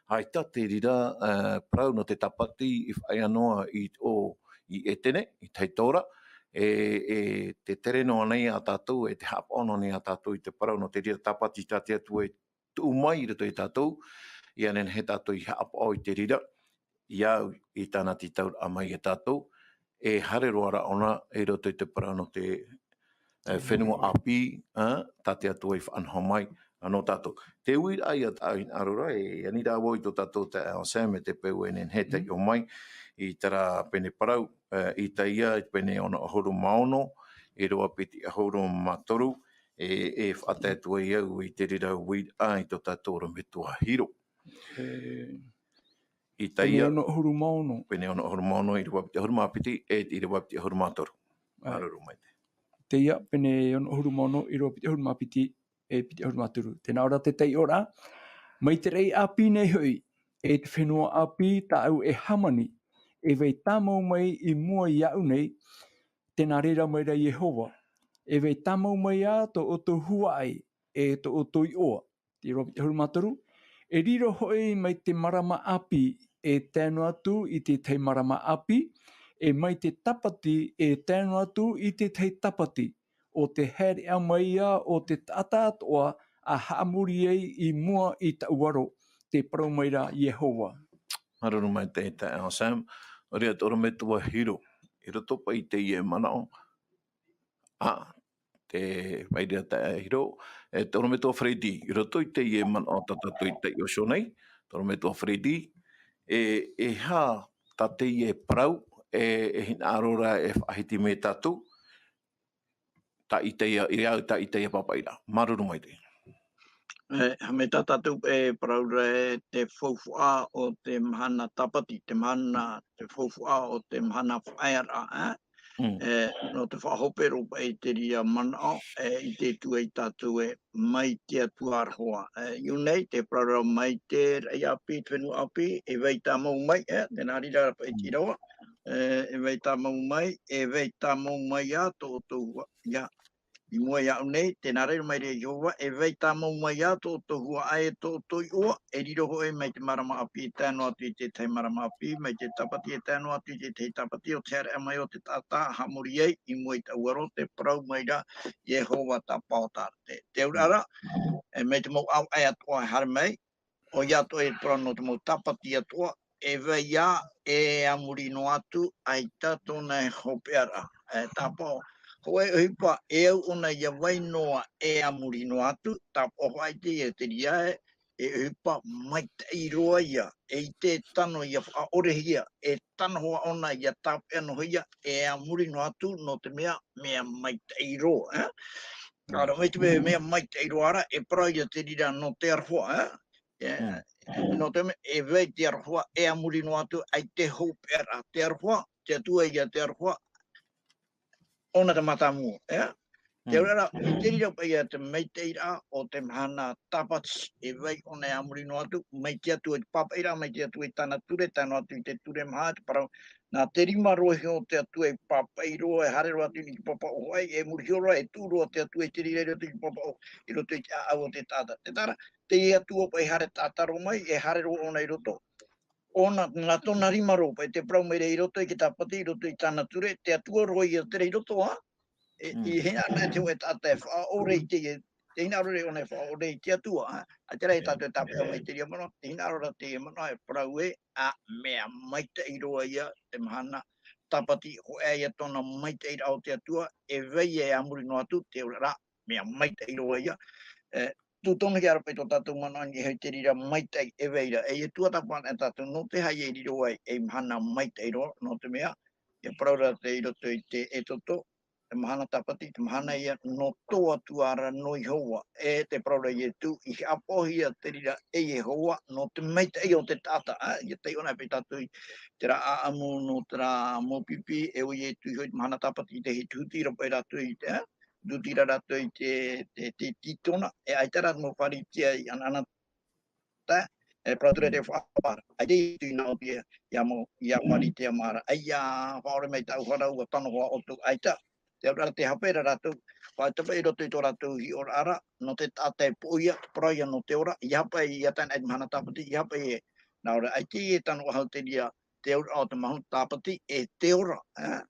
ʻaita te reira, ā, parau nō te tāpati i faʻaea noa i, ʻo, i Etene, i Tahitora, e, e te tere noa nei a tātou, e te haʻapaʻo noa nei a tātou i te parau nō te reira tāpati tā te Atua e tuʻu mai i roto ia tātou, ʻia nehenehe tātou i haʻapaʻo i te reira, ʻia au i tāna tītauraʻa mai ia tātou, e haere roa ra ʻōna i roto i te parau nō te, e, fenua ʻāpī, ā, tā te Atua i faʻanaho mai, ā, nō tātou. Te uiraʻa ia tāʻu i hinaʻaro ra, e ani rā vau i tō tātou taeaʻe Sam, e te peu e nehenehe e taiʻo mai, i terā pene parau, e, Isaia, i te pene ono ʻahuru mā ono, ʻīrava piti ʻahuru mā toru, e, e faʻatae atu ai au i te reira uiraʻa i tō tātou ʻorometua Hiro. E, Isaia, pene ono ʻahuru mā ono. Pene ono ʻahuru mā ono, ʻīrava piti ʻahuru mā piti, e te ʻīrava piti ʻahuru mā toru. Māuruuru maitaʻi. Isaia, pene ono ʻahuru mā ono, ʻīrava piti ʻahuru mā piti, e piti ʻahuru mā toru. Tē nā ʻō ra te taiʻoraʻa, mai te raʻi ʻāpī nei hoʻi, e te fenua ʻāpī tāʻu e hāmani, e vai tāmau mai i mua iāʻu nei, tē nā reira mai ra Iehova, e vai tāmau mai ā tō ʻoutou huaʻai, e tō ʻoutou iʻoa. Te ʻīrava piti ʻahuru mā toru, e riro hoʻi mai te marama ʻāpī, e tae noa atu i te tahi marama ʻāpī, e mai te tāpati, e tae noa atu i te tahi tāpati, o te haereʻa mai ia o te taʻata atoʻa a haʻamori ai i mua i taʻu aro, te parau mai ra Iehova. Māuruuru maitaʻi, taeaʻe Sam, ʻo reira te ʻorometua Hiro, i roto paʻi i teie manaʻo, a, te maitaʻi taeaʻe Hiro, e te ʻorometua Freddy, i roto i teie manaʻo tā tātou i taiʻo iho nei, te ʻorometua Freddy, e, e aha tā teie parau, e, e hinaʻaro ra e faʻahiti mai ia tātou, tā ʻĪtaia, i au tā ʻĪtaia pāpaʻi ra. Māuruuru maitaʻi. E, mai tā tātou e parau ra e te faufaʻa o te mahana tāpati, te mahana, te faufaʻa o te mahana faʻaearaʻa, e? Mm. E, nō te faʻahope roa paʻi i te reira manaʻo, e, i te tuai tātou e mai te Atua ra hoʻi. E, i ʻō nei, te parau ra mai te raʻi ʻāpī, te fenua ʻāpī, e vai tāmau mai, e, tē nā reira paʻi te ʻīrava, e, e vai tāmau mai, e vai tāmau mai ā tō ʻoutou hua, ia. I mua iāʻu nei, tē nā reira mai ra Iehova, e vai tāmau mai ā tō ʻoutou huaʻai, e tō ʻoutou iʻoa, e riro hoʻi mai te marama ʻāpī e tae noa atu i te tahi marama ʻāpī, mai te tāpati e tae noa atu i te tahi tāpati, ʻo te haereʻa mai o te taʻata, haʻamori ai, i mua i taʻu aro, te parau mai ra Iehova Tapaota. Te, te auraʻa ra, e, mai te mau ʻāvaʻe atoʻa e haere mai, ʻoia atoʻa e parau nō te mau tāpati atoʻa, e vai ā, e a muri noa atu, ʻaita tōna e hopeʻa ra. E, tāpaʻo, hōʻē ʻohipa, e au ʻōna ʻia vai noa, e a muri noa atu, tāpaʻo hoʻi te ia te reira e, e ʻohipa maitaʻi roa ia, e ʻite e tano ʻia faʻaʻorehia, e tano hoʻi ʻōna ʻia tāpeʻa noa hia, e a muri noa atu, nō te mea, mea maitaʻi roa, e? Ara, mai te mea, mea maitaʻi roa ra, e parau ia te reira nō te aroha, e? E, Mm. nō te mea, e vai te aroha, e a muri noa atu, ʻaita e hopeʻa ra te aroha, te Atua ia te aroha, ʻōna te mātāmua, e? Te Mm. auraʻa ra, i te reira paʻi ia te maitaʻiraʻa o te mahana tāpati, e vai ʻōna e a muri noa atu, mai te Atua i te pāpaʻiraʻa, mai te Atua i tāna ture, tae noa atu i te ture maha, te parau, nā te rima roa iho o te Atua e pāpaʻi roa, e haere roa atu i te pāpaʻo hoʻi, e muri iho ra, e tuʻu roa te Atua i te reira i roto i te pāpaʻo, i roto i te ʻāʻau o te taʻata. Te tara, te Atua paʻi haere taʻata roa mai, e haere roa ʻōna i roto. ʻŌna, nā tōna rima roa paʻi, te parau mai ra i roto i te tāpati, i roto i tāna ture, te Atua roa ia terā i roto, ā? E, Mm. i hinaʻaro ra te hōʻē taʻata e faʻaʻore i te, te hinaʻaro ra ʻōna e faʻaʻore i te Atua, ā? ʻAita rā e tātou e tāpeʻa mai te reira manaʻo, te hinaʻaro ra te manaʻo e parau ē, ā, mea maitaʻi roa ia, te mahana tāpati, hōʻē ia tōna maitaʻiraʻa o te Atua, e vai e a muri noa atu, te auraʻa ra, mea maitaʻi roa ia. E, tū tonu hia ra paʻi tō tātou manaʻo i niʻa i te reira maitaʻi e vai ra. E, e tuatāpapa ana tātou, nō te aha e riro ai ei mahana maitaʻi roa, nō te mea, e parau ra te i roto i te Exodo, te mahana tāpati, te mahana ia nō tō Atua ra nō Iehova. E te parau ra Ietu, i haʻapaʻohia te reira e Iehova, nō te maitaʻi o te taʻata, ā, ʻia taiʻo na paʻi tātou i terā ʻāʻamu nō terā mau pipi, e ʻo Ietu iho i te mahana tāpati, te hiti huti ra paʻi rātou i te, ā, huti ra rātou i te, te, te tītona, e ʻaita rā mau Pharisea i ʻanaʻana tā, e parau atu ra te faʻaʻore, ʻaita i tui nā ʻō ia, ia mau, ia Pharisea mā ra, ʻaita, faʻaʻore mai tāʻu hara, ʻua tano hoʻi ʻoutou, ʻaita. Te auraʻa ra te hape ra rātou, faʻaʻite paʻi i roto i tō rātou hiʻoraʻa ra, nō te taʻata e poʻia, parau ia nō te ora, ʻeiaha paʻi, ʻia tae na i te mahana tāpati, ʻeiaha paʻi e, nā ʻō ra, ʻaita e tano faʻahou te reira, te auraʻa o te mahana tāpati, e te ora, ā?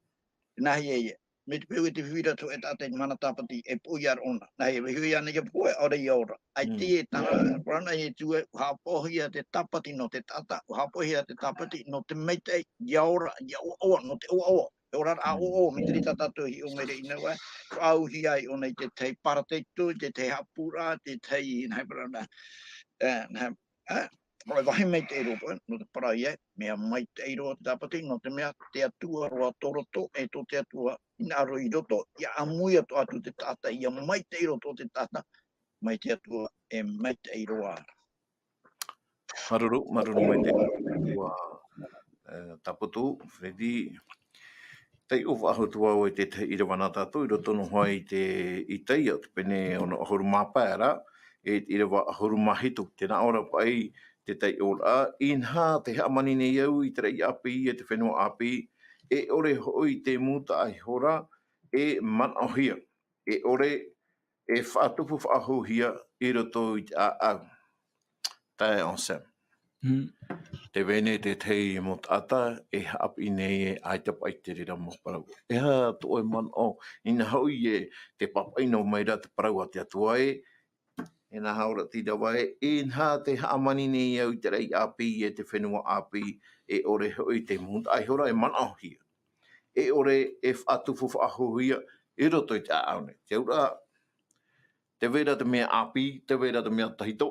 Nā hea ia, mai te peu e te fifi ra te hōʻē taʻata i te mahana tāpati, e poʻia ra ʻōna. Nā hea, e vaiiho iāna ia pohe, ʻaore ia ora. ʻAita Mm. e tano, parau na Ietu ē, ʻua haʻapaʻohia te tāpati nō te taʻata, ʻua haʻapaʻohia te tāpati nō te maitaʻi, ʻia ora, ʻia ʻoaʻoa, nō te ʻoaʻoa. E oraraʻa Mm. ʻoaʻoa, mai te reira tātou e hiʻo mai ra i ʻīnaua, faʻaauhia ai ʻōna i te tahi paradaiso, i te tahi haʻapūraʻa, te tahi, nā hea parau na, e, nā hea, ā, ʻo e vāhi maitaʻi roa paʻi, nō te parau ia, mea maitaʻi roa te tāpati, nō te mea, te Atua roa tō roto, e tō te Atua hinaʻaro i roto, ʻia ʻāmui atoʻa atu te taʻata, ʻia maitaʻi roa tō te taʻata, mai te Atua e maitaʻi roa. Māuruuru, māuruuru maitaʻi, ʻua, e, taputu, Freddy, taiʻo faʻahou atu vau i te tahi ʻīrava nā tātou, i roto noa hoʻi i te Isaia, te pene ono ʻahuru mā pae ra, e te ʻīrava ʻahuru mā hitu, tē nā ʻō ra paʻi te taiʻoraʻa, inaha tē haʻamani nei au i te raʻi ʻāpī, e te fenua ʻāpī, e ʻore hoʻi te mūtaʻa ihora, e manaʻohia, e ʻore, e faʻatupu faʻahouhia i roto i te ʻāʻau. Taeaʻe Sam. Mm. Te vene te tei mo taʻata e haʻapiʻi nei e ai te paʻi te reira mo parau. E aha tō ʻoe manaʻo, ina hoʻi e te papaʻi nō mai ra te parau a te Atua e, e nā hau ra tī rava e, e nā te haʻamani nei au i te raʻi ʻāpī e te fenua ʻāpī, e ʻore hoʻi te mūtaʻa ihora e manaʻohia. E ʻore e faʻatupu faʻahouhia i roto i te ʻāʻau nei. Te aura, te vera te mea ʻāpī, te vera te mea tahito,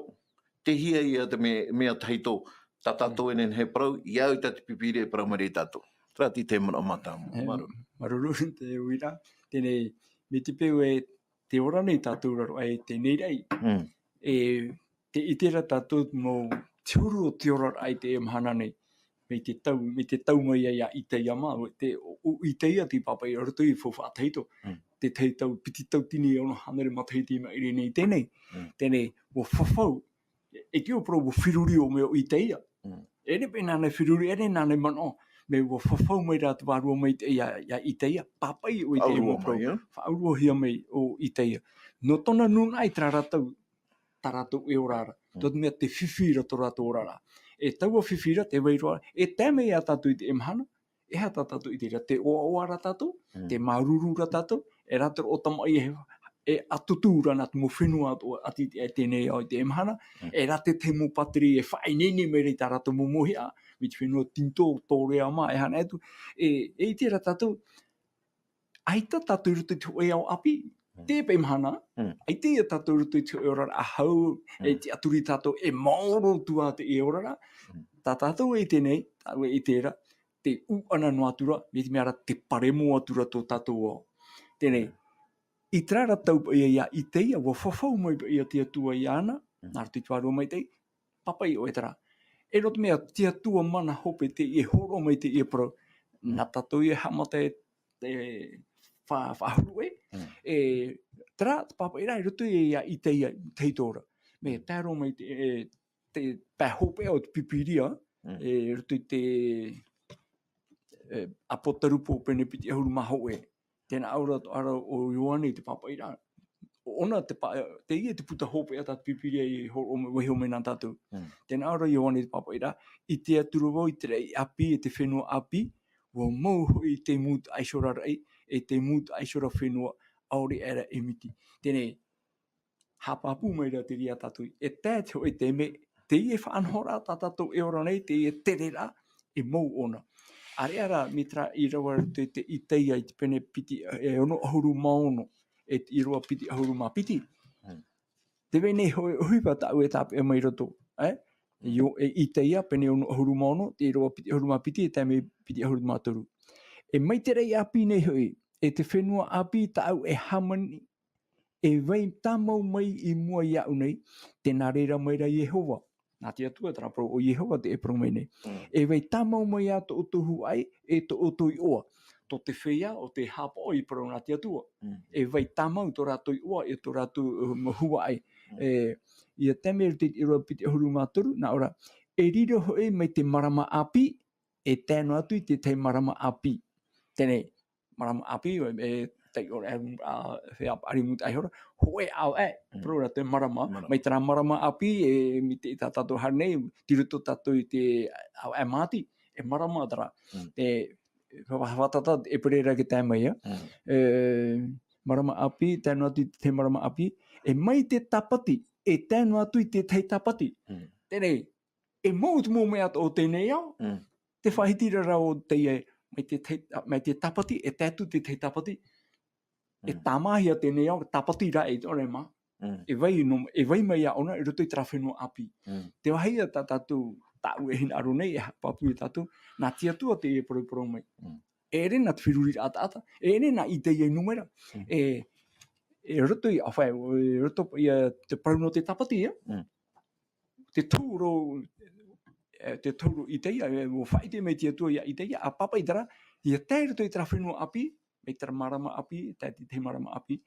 te hia ia te mea, mea tahito, tā tātou e nehenehe e parau, i au i tā te pīpīria e parau mai ra ia tātou. Terā tī te manaʻo mātāmua. E, māuruuru. Māuruuru te uira, tēnei, mai te peu e te ora nei tātou raro ai tēnei raʻi. Mm. E, te ʻite ra tātou mau te huru o te ora raʻa i te mahana nei. Mai te tau, mai te tau mai ai a Itaia mā, o te, o, o Itaia te pāpaʻi i roto i Faufaʻa Tahito. Mm. Te tahi tau, piti tauatini e ono hānere matahiti i maʻiri nei tēnei. Mm. Tēnei, ʻua fafau, e, e te ʻō parau ʻua feruri ʻo mea o Itaia. Mm. E rave nāna e feruri, e rave nāna e manaʻo, mea ʻua fafau mai rā te Vārua Maitaʻi ia, ia Itaia, pāpaʻi ʻo Itaia Faʻaurua mau parau, mai, ā? Faʻauruahia mai ʻo Itaia. Nō tōna nūnaʻa i terā rātou, tā rātou e ora ra. Mm. Tō te mea te fifi ra tō rātou ora ra. E taua fifi ra, tē vai roa, e tae mai ia tātou i teie mahana, e aha tā tātou i ʻite ra, tē ʻoaʻoa ra tātou, Mm. tē māuruuru ra tātou, e rā te roʻo tamaʻi e, e ʻatutu ra nā te mau fenua atoʻa, ʻati, e tēnei ao i teie mahana, Mm. e rā te tahi mau pātireia e faʻaineine mai ra i tā rātou mau mauhaʻa, mai te fenua Tinitō, Tōrea mā, e aha atu, e, e ʻite ra tātou, ʻaita tātou i roto i te hōʻē ao ʻāpī. Mm. Teie paʻi mahana, Mm. ʻaita ia tātou i roto i te hōʻē oraraʻa hau, Mm. e tiʻaturi tātou, e maoro atu ā teie oraraʻa. Mm. Tā tātou e ʻite nei, tāʻu e ʻite ra, te ʻūʻana noa atu ra, mai te mea ra te paremo atu ra tō tātou ao. Tēnei, Mm. i terā ra tau paʻi ia Itaia, ʻua fafau mai paʻi ia te Atua iāna, Mm. nā roto i te Vārua Maitaʻi, pāpaʻi ʻoe terā. E roto mea, te Atua mana hope teie e hōroʻa mai teie parau. Mm. Nā tātou e haʻamata e, e fa-, faʻahuru ē. Mm. E, terā, te pāpaʻi ra, i roto ia Itaia, tahito ra. Mea Mm. tae roa mai te, e, te pae hopeʻa o te Pīpīria, Mm. e, i roto i te, e, ʻApotarupo pene piti ʻahuru mā hōʻē. Tē nā ʻō ra, ʻo Ioane te pāpaʻi ra. ʻO ʻōna te pa-, teie te puta hopeʻa tā te Pīpīria i hōroʻa mai, vaiiho mai nā tātou. Mm. Tē nā ʻō ra Ioane te pāpaʻi ra, i te atura vau i te raʻi ʻāpī, e te fenua ʻāpī, ʻua mau hoʻi te mūtaʻa ihora raʻi, e te mūtaʻa ihora fenua, ʻaore aʻera e miti. Tēnei, haʻapāpū mai ra te reira ia tātou, e tae te hōʻē taime, teie faʻanahoraʻa tā tātou e ora nei, teie tereraʻa, e mau ʻōna. ʻĀreʻa rā, mai terā i rave ra te, te Itaia i te pene piti, e ono ʻahuru mā ono, e te ʻīrava piti ʻahuru mā piti. Mm. Tē vai nei hōʻē ʻohipa tāʻu e tāpeʻa mai roto, e? Mm. Io, e Itaia, pene ono ʻahuru mā ono, te ʻīrava piti ʻahuru mā piti, e tae mai piti ʻahuru mā toru. E mai te raʻi ʻāpī nei hoʻi, e te fenua ʻāpī tāʻu e hāmani, e vai tāmau mai i mua iāʻu nei, tē nā reira mai ra Iehova. Nā te Atua terā parau, ʻo Iehova tē parau mai nei. Mm. E vai tāmau mai ā tō ʻoutou huaʻai, e tō ʻoutou iʻoa. Tō te feiā, ʻo tē haʻapaʻo i parau nā te Atua. Mm. E vai tāmau tō rātou iʻoa, e tō rātou, uh, huaʻai. Mm. E, ʻia tae mai ra te ʻīrava piti ʻahuru mā toru, nā ʻō ra, e riro hoʻi mai te marama ʻāpī, e tae noa atu i te tahi marama ʻāpī. Tēnei, marama ʻāpī, e, e, taiʻoraʻa, a, feiā paʻari mūtaʻa ihora, hōʻē ʻāvaʻe, Mm. parau ra te marama, Marama. mai terā marama ʻāpī, e, mai te, tā tātou haere nei, tei roto tātou i te ʻāvaʻe māti, e marama terā. Mm. E, fa-, fa-, fātata, e pure ra e tae mai, ā. Mm. E, marama ʻāpī, tae noa atu i te marama ʻāpī, e mai te tāpati, e tae noa atu i te tahi tāpati. Mm. Tēnei, e mau te mau mea o teie nei ao, Mm. te faʻahiti ra rā ʻo teie, mai te, te, mai te tāpati, e tae atu te, te tāpati. E Mm. tāmāhia teie nei ao, tāpati rā e tōna mā. Mm. E vai nō, e vai mai ā ʻōna, i roto i terā fenua ʻāpī. Mm. Te vāhi ā tā tātou, tāʻu e hinaʻaro nei, e haʻapāpū ia tātou, nā te Atua teie e parauparau mai. Mm. E ʻere nā te feruriraʻa taʻata, e ʻere nā Itaia i numera. Mm. E, e roto i, ʻāfaʻi, e roto ia te parau nō te tāpati, ā? Mm. Te tohu roa, e, te tohu roa Itaia, e, ʻua faʻaʻite mai te Atua ia Itaia, ʻa pāpaʻi terā, ʻia tae i roto i terā fenua ʻāpī, mai terā marama ʻāpī, tae te tahi marama ʻāpī,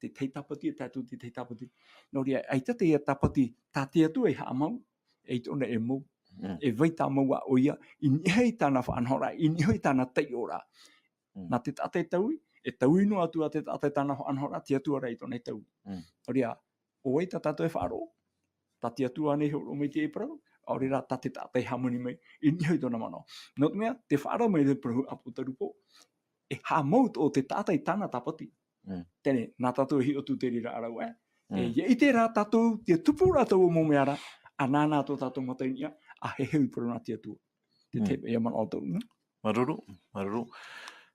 te tahi tāpati, e tae atu te tahi tāpati. Nō reira, ʻaita teie tāpati, tā te Atua e haʻamau, e tōna e mau. Mm. E vai tāmau ā ʻoia, i niʻa i tāna faʻanahoraʻa, i niʻa i tāna taiʻoraʻa. Mm. Nā te taʻata e taui, e taui noa atu ā te taʻata i tāna faʻanahoraʻa, te Atua rā i tōna e taui. Mm. Nō reira, ʻo vai tā tātou e faʻaroʻo? Tā te Atua ānei e hōroʻa mai i teie parau? ʻaore rā tā te taʻata e hāmani mai i niʻa i tōna manaʻo. Nō te mea, tē faʻaara mai te parau ʻāpōtarupo, e haʻamau tō te taʻata i tāna tāpati. Teie, nā tātou e hiʻo atu te reira ʻāraʻe, e, ʻia ʻite rā tātou, ʻia tupu rā taua mau mea ra, ʻa nāna tō tātou mata i niʻa, ʻa heheu i parau nā te Atua. Te, te, ia manaʻo tātou, nā? Māuruuru, māuruuru.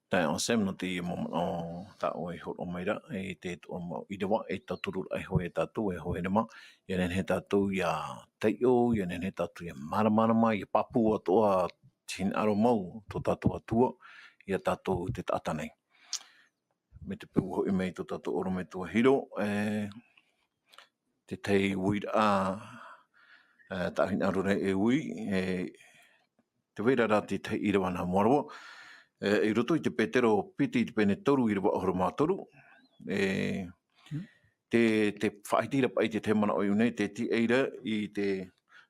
Taeaʻe Sam, nō te mau manaʻo tā ʻoe e hōroʻa mai ra, e te toʻa mau ʻīrava, e tauturu ra e hoe tātou, e hoe rima, ʻia nehenehe tātou ʻia taiʻo, ʻia nehenehe tātou ʻia māramarama, ʻia pāpū atoʻa te hinaʻaro mau tō tātou Atua, ia tātou te taʻata nei. Mai te peu ʻua hoʻi mai tō tātou ʻorometua Hiro, e, te tahi uiraʻa, e, tā ʻoe hinaʻaro ra e ui, e, tē vai ra rā te tahi ʻīrava nā mua roa, e, i roto i te Petero piti i te pene toru ʻīrava ʻahuru mā toru, e, te, te faʻahiti ra paʻi te tahi manaʻo i ʻō nei, te tīaʻi ra i te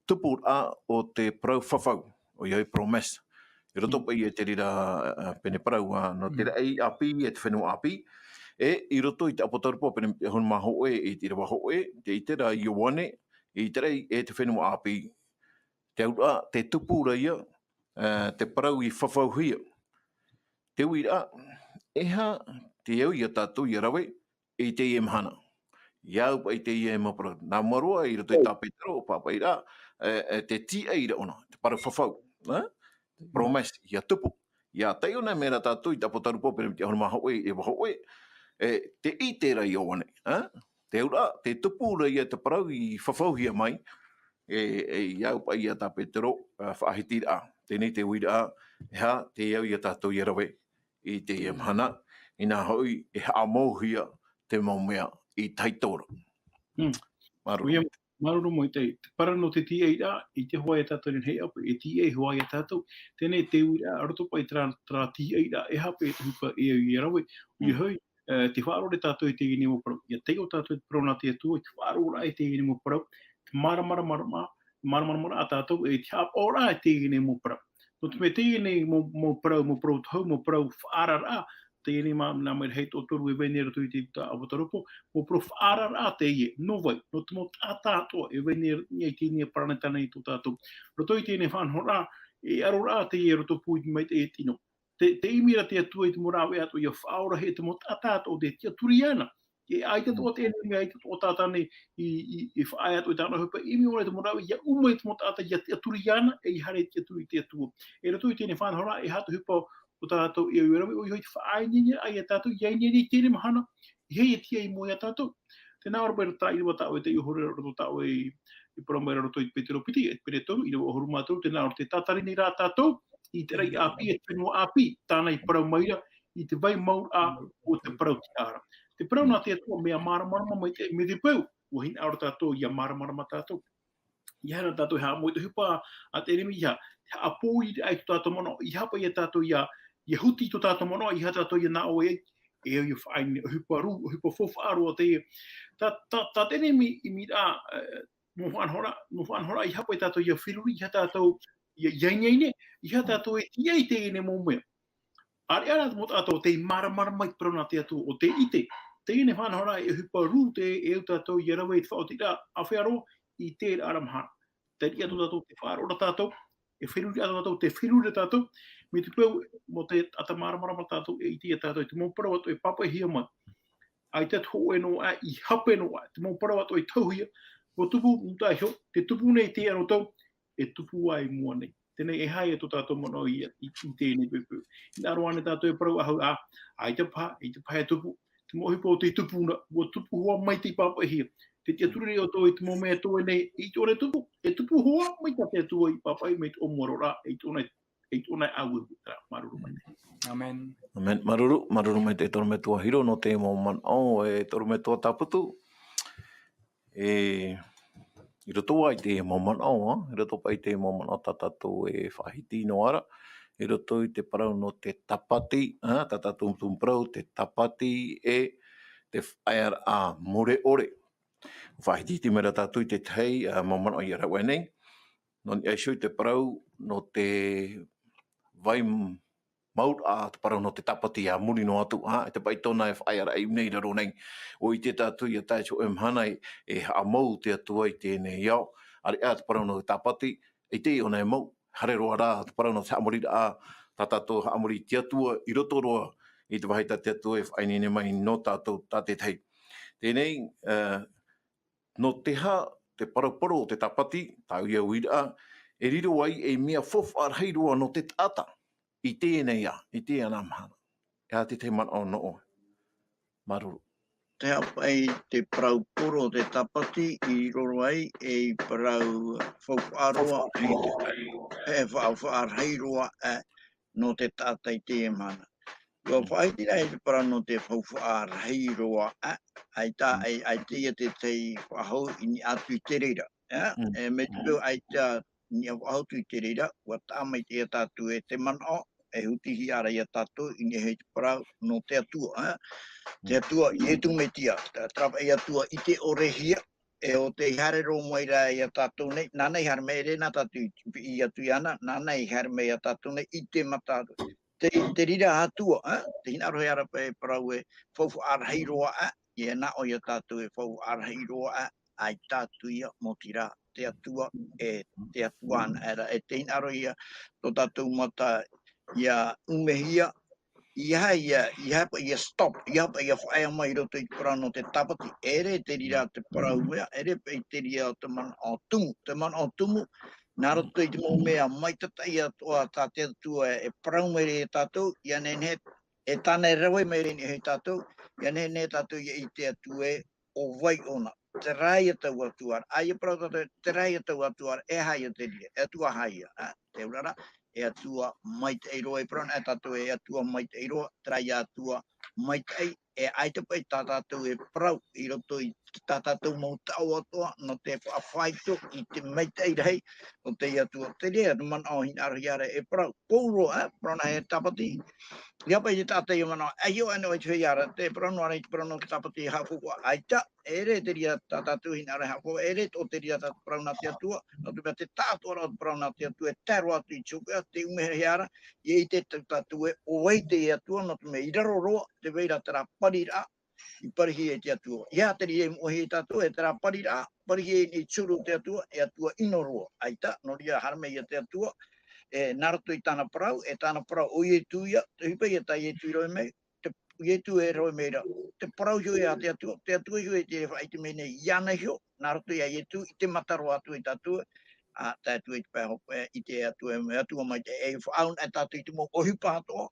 tupuraʻa o te parau fafau, ʻoia hoʻi promise. I roto paʻi i te reira, e, pene parau, ā, nō te raʻi ʻāpī, e te fenua ʻāpī, e i roto i te ʻĀpōtarupo pene ʻahuru mā hōʻē, i te ʻīrava hōʻē, tē ʻite ra Ioane, i te raʻi, e te fenua ʻāpī. Te auraʻa, tē tupu ra ia, e, te parau i fafauhia. Te uiraʻa, e aha te au ia tātou ʻia rave i teie mahana. ʻIa au paʻi teie mau parau. Nā mua roa i roto i tā Petero, pāpaʻi ra, e, e, te tīaʻi ra ʻōna, te parau fafau, e? Promise, ʻia tupu. ʻIa taiʻo na mai ra tātou i te ʻĀpōtarupo pene piti ʻahuru mā hōʻē, ʻīrava hōʻē, e, tē ʻite ra Ioane, e? Te auraʻa, tē tupu ra ia te parau i fafauhia mai, e, e, ʻia au paʻi ia tā Petero, e, faʻahiti ra. Teie te uiraʻa, e aha te au ia tātou ʻia rave i teie mahana, inā hoʻi e haʻamauhia te mau mea i tahi atu ra. Mm. Māuruuru. ʻOia, māuruuru maitaʻi. Te parau nō te tīaʻiraʻa, ʻite hoʻi ia tātou nei hei ʻape, e tīaʻi hoʻi ia tātou. Teie te uiraʻa, roto paʻi terā, terā tīaʻiraʻa, e aha paʻi te ʻohipa e au ʻia rave, ʻoia hoʻi, e, tē faʻaroʻo ra tātou i teie nei mau parau. ʻIa taiʻo tātou i te parau nā te Atua, i te faʻaroʻoraʻa i teie nei mau parau, te māramarama, māramarama, māramarama ra tātou, e te haʻapaʻoraʻa i teie nei mau parau. Nō te mea teie nei mau, mau parau, mau parau tohu, mau parau faʻaararaʻa, teie nei mā, nā mai ra hei toʻotoru e vai nei roto i te ʻĀpōtarupo, mau parau faʻaararaʻa teie, nō vai, nō te mau taʻata atoʻa e vai nei i teie nei paraneta nei tō tātou. Roto i teie nei faʻanahoraʻa, e ʻaroraʻa teie roto pū i te maitaʻi e tino. Te, te ʻimi ra te Atua i te mau rāveʻa atoʻa ʻia faʻaorahia e te mau taʻata atoʻa tē tiʻaturi iāna. E ʻaita atoʻa teie nei mea, ʻaita atoʻa tātou nei i, i, i faʻaea atoʻa i tāna ʻohipa, ʻimi ʻōna i te mau rāveʻa, ʻia ʻuma i te mau taʻata ʻia tiʻaturi iāna, e ʻia haere tiʻaturi i te Atua. E roto i teie nei faʻanahoraʻa, e aha te ʻohipa o tātou e au ʻia rave, ʻoia hoʻi te faʻaineine ia tātou, ʻia ineine i teie mahana, e aha ia tīaʻi i mua ia tātou. Tē nā ʻō ra paʻi terā ʻīrava tā ʻoe tei ʻō ra roto tā ʻoe i, i parau mai ra roto i te Petero piti, e te pene toru, ʻīrava ʻahuru mā toru, tē nā ʻō ra tē tātari nei rā tātou, i te raʻi ʻāpī, e te fenua ʻāpī, tāna i parau mai ra, i te vai mau ra, o te parau tiʻa ra. Te parau nā te Atua, mea māramarama maitaʻi, mai te peu, ʻua hinaʻaro tātou, ʻia māramarama tātou. ʻIa haere tātou e haʻamau i te ʻohipa a te ʻenemi, ʻia haʻapōʻiraʻa i tō tātou manaʻo, ʻeiaha paʻi ia tātou ʻia, ʻia huti i tō tātou manaʻo, ʻeiaha tātou ʻia nā ʻō ai, e au ʻia faʻaineine, ʻohipa rū, ʻohipa faufaʻa roa teie. Tā, tā, tā te ʻenemi i ʻimiraʻa, e, mau faʻanahoraʻa, mau faʻanahoraʻa, ʻeiaha paʻi tātou ʻia feruri, ʻeiaha tātou ʻia, ʻia ineine, ʻeiaha tātou e tīaʻi i teie nei mau mea. ʻĀreʻa rā te mau taʻata tei māramarama i te parau nā te Atua, ʻo tē ʻite. Teie nei faʻanahoraʻa e ʻohipa rū te, e au tātou ʻia rave i te faʻaotiraʻa, ʻāfaʻi roa, i terā ra mahana. Te reira tō tātou, tē faʻaroʻo ra tātou, e feruri ra tātou, tē feruri ra tātou, mai te peu, mau taʻata māramarama tātou, e ʻite ia tātou, te mau parau atoʻa e pāpaʻihia mai. ʻAita te hōʻē noa aʻe, i hape noa aʻe, te mau parau atoʻa e tauhia, ʻua tupu, nō te aha, tē tupu nei teie anō tau, e tupu ā i mua nei. Teie, e aha ia tō tātou manaʻo ia, i, i teie nei poʻipoʻi. Hinaʻaro ānei tātou e parau ā, ʻaita paha, ʻaita paha e tupu. Te mau ʻohipa o tē tupu na, ʻua tupu hoʻi mai te pāpaʻihia. Tē tiʻaturi ra ʻoutou i te mau mea atoʻa nei, ʻaita ʻōna e tupu, e tupu hoʻi mai tā te Atua i pāpaʻi mai te ʻōmuaraʻa, ʻaita ʻōna, ʻaita ʻōna e ʻāueue, terā, māuruuru maitaʻi. ʻĀmene. ʻĀmene. Māuruuru, māuruuru maitaʻi te ʻorometua Hiro, nō te mau manaʻo, e te ʻorometua Taputu. E, i roto ā i te mau manaʻo, ā, i roto paʻi i te mau manaʻo tā tātou e faʻahiti noa ra, i roto i te parau nō te tāpati, ā, tā tātou tumu parau, te tāpati e te faʻaearaʻa mure ʻore. Faʻahitihiti mai ra tātou i te tahi, ā, mau manaʻo ʻia rave nei, nō niʻa iho i te parau nō te vai m-, mau ra te parau nō te tāpati a muri noa atu, ā, e te paʻi tōna e faʻaearaʻa i ʻō nei i raro nei. ʻUa ʻite tātou ia tae i te hōʻē mahana e, e haʻamau te Atua i teie nei ao, ʻāreʻa te parau nō te tāpati, ʻEita ʻōna e mau, haere roa rā te parau nō te haʻamoriraʻa, tā tātou haʻamori i te Atua i roto roa i te vāhi tā te Atua e faʻaineine mai nō tātou tātaʻitahi. Teie nei, ā, nō te aha te parauparau o te Tāpati, tā ia uiraʻa, e riro ai ei mea faufaʻa rahi roa nō te taʻata i teie nei ā, i teie nei mahana. E aha te tahi manaʻo nō ʻoe? Māuruuru. Te aha paʻi te parauparau o te Tāpati i riro ai ei parau faufaʻa roa, e faufaʻa rahi roa, ā, nō te taʻata i teie mahana. ʻUa faʻaʻite rā e te parau nō te faufaʻa rahi roa, ā, ʻaita, ʻaita ia te tahi faʻahou i niʻa atu i te reira, ā, e, mai te peu ʻaita i niʻa faʻahou atu i te reira, ʻua taʻa mai ia tātou e te manaʻo, e hutihia ra ia tātou i niʻa i te parau nō te Atua, ā. Te Atua, Ietu Metia, tā, terā paʻi Atua i te ʻore hia, e ʻo tei haere roa mai ra ia tātou nei, nāna i haere mai, ʻeʻere nā tātou i, i atu iāna, nāna i haere mai ia tātou nei i te mata. Te, te reira Atua, ā, te hinaʻaro hea ra paʻi e parau e faufaʻa rahi roa, ā, e nā ʻō ia tātou e faufaʻa rahi roa, ā, ʻaita atu ia, maoti rā, te Atua, e te Atua anaʻe ra, e te hinaʻaro ia, tō tātou mata, ʻia umehia, ʻeiaha ïa, ʻeiaha paʻi ʻia stop, ʻeiaha paʻi ʻia faʻaea mai i roto i te parau nō te Tāpati, ʻeʻere te reira te parau mea, ʻeʻere paʻi te reira te manaʻo tumu, te manaʻo tumu, nā roto i te mau mea maitataʻi atoʻa tā te Atua e parau mai ra ia tātou, ʻia nehenehe, e tāna e rave mai ra i niʻa ia tātou, ʻia nehenehe tātou ʻia ʻite atu ē, ʻo vai ʻōna, terā ïa taua Atua ra, ʻaita e parau tātou, terā ïa taua Atua ra, e aha ïa te reira, e Atua aha ïa, ā, te auraʻa ra, e Atua maitaʻi roa, e parau ana tātou e Atua maitaʻi roa, terā ïa Atua maitaʻi, e ʻaita paʻi tā tātou e parau, i roto i tā tātou mau taʻo atoʻa, nō te faʻafaito i te maitaʻi rahi, nō te Atua, te reira te manaʻo hinaʻaro hia ra e parau, Paulo, ā, parau na e Tāpati, ʻeiaha paʻi te taʻata ʻia manaʻo, ʻaiʻo ʻaʻe noa i te feiā ra, te parau noa ra i te parau nō te Tāpati e haʻafaufaʻa, ʻaita, ʻeʻere te reira tā tātou hinaʻaro e haʻafaufaʻa, ʻeʻere tō te reira tā te parau nā te Atua, nō te mea te taʻatoʻaraʻa o te parau nā te Atua, e tae roa atu i te hopeʻa, te umehia ra, ʻia ʻite tātou ē, ʻo vai te Atua, nō te mea i raro roa, tē vai ra terā pariraʻa, i parihia e te Atua. ʻEiaha te reira i moʻehia ia tātou, e terā pariraʻa, parihia i niʻa i te huru o te Atua, e Atua ʻino roa. ʻAita, nō reira haere mai ia te Atua, e, nā roto i tāna parau, e tāna parau ʻo Ietu ïa, te ʻohipa ïa tā Ietu i rave mai, te, Ietu e rave mai ra, te parau iho ïa a te Atua, te Atua iho e te faʻaʻite mai nei, iāna iho, nā roto ia Ietu, i te mata roa atu ia tātou, ā, tae atu i te pae hopeʻa, e, i te Atua, e, Atua mai te, e faʻaau na e tātou i te mau ʻohipa atoʻa,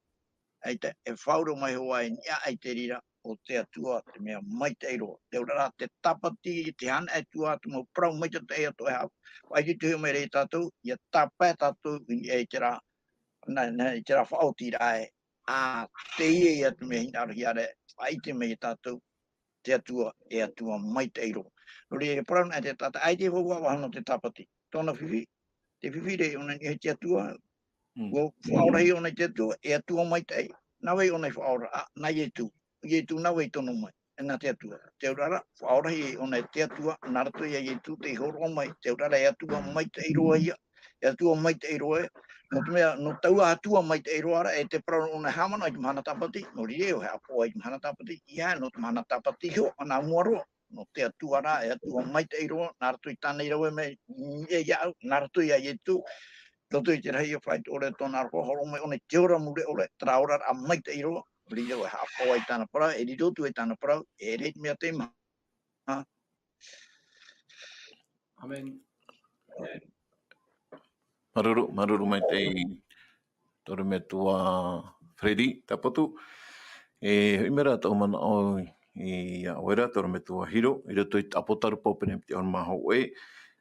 ʻaita, e faʻaau mai hoʻi i niʻa i te reira o te Atua, te mea maitaʻi roa. Te auraʻa ra, te Tāpati, te hanaʻe Atua, te mau parau maitaʻi atoʻa e haʻa-, faʻaʻite mai ra ia tātou, ʻia tāpae tātou i niʻa i terā, nā, nā, i terā faʻaotiraʻa ē, ā, teie ïa te mea hinaʻaro hia ra, faʻaʻite mai ia tātou, te Atua, e Atua maitaʻi roa. Nō reira, e parau na te taʻata, ʻaita e faufaʻa vahine nō te Tāpati. Tōna fifi, te fifi ra ʻōna i niʻa i te Atua, ʻua faʻaora ʻōna i te Atua, e Atua maitaʻi. Nā vai ʻōna i faʻaora, ā, nā Ietu. Ietu nā vai i tono mai, nā te Atua. Te auraʻa ra, faʻaora ʻōna i te Atua, nā roto ia Ietu tei hōroʻa mai, te auraʻa ra e Atua maitaʻi roa ïa, e Atua maitaʻi roa ïa, nō te mea, nō taua Atua maitaʻi roa ra, e te parau ʻōna e haʻamanaʻo i te mahana Tāpati, nō reira ʻoe e haʻapaʻo i te mahana Tāpati, ʻeiaha, nō te mahana Tāpati iho, ʻana mua roa, nō te Atua ra, e Atua maitaʻi roa, nā roto i tāna i rave mai, e, iāʻu, nā roto ia Ietu, roto i te rahi ʻo faito ʻore tōna aroha, hōroʻa mai ʻōna i te ora mure ʻore, terā oraraʻa maitaʻi roa, nō reira ʻoe e haʻapaʻo i tāna parau, e riro atu ai tāna parau, e ʻere i te mea tei maha. Amen. Māuruuru, māuruuru maitaʻi, te ʻorometua Freddy Tāpatu. E, hoʻi mai ra tōʻu manaʻo iā ʻoe ra, te ʻorometua Hiro, i roto i te ʻApotarupo pene piti ʻahuru mā hōʻē,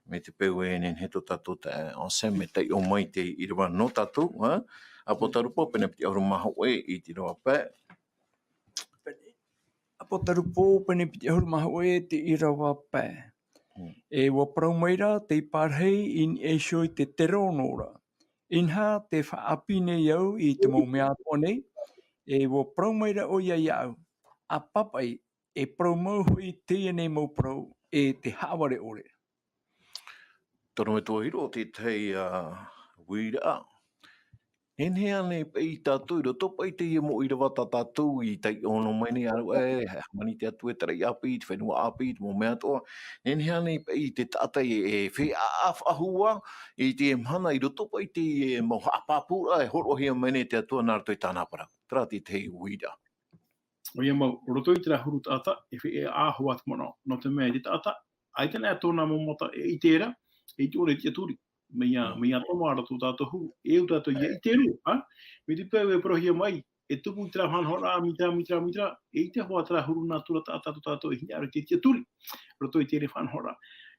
mai te peu e nehenehe tō tātou taeaʻe Anselme e taiʻo mai te ʻīrava nō tātou, ā? ʻApotarupo pene piti ʻahuru mā hōʻē i te ʻīrava pae. ʻApotarupo pene piti ʻahuru mā hōʻē i te ʻīrava pae. Mm. E ʻua parau mai ra tei parahi i niʻa iho i te terōno ra. Inaha tē faʻaʻāpī nei au i te mau mea atoʻa nei, e ʻua parau mai ra ʻoia iāʻu, ʻa papaʻi, e parau mau hoʻi teie nei mau parau, e te haʻavare ʻore. Te ʻorometua Hiro, te tahi, ā, uiraʻa. Nehenehe ānei paʻi tātou, i roto paʻi i teie mau ʻīrava tā tātou i taiʻo noa mai nei, ʻāreʻa e, hāmani te Atua i te raʻi ʻāpī, i te fenua ʻāpī, i te mau mea atoʻa. Nehenehe ānei paʻi te taʻata e, e feiā faʻahou i teie mahana, i roto paʻi i teie mau haʻapāpūraʻa e hōroʻahia mai nei e te Atua nā roto i tāna parau. Terā te tahi uiraʻa. ʻOia mau, roto i terā huru taʻata, e feiā faʻahou te manaʻo. Nō te mea, e te taʻata, ʻaita anaʻe tōna mau mata e ʻite ra, e ʻite ʻore i te tiʻaturi. Mai iā, mai iā Toma ra tō tātou huru, e au tātou ia ʻite ra, ha? Mai te peu e parauhia mai, e tupu i terā faʻanahoraʻa, mai terā, mai terā, mai terā, e ʻite hoʻi terā huru nātura taʻata tō tātou e hinaʻaro i te tiʻaturi. Roto i teie faʻanahoraʻa.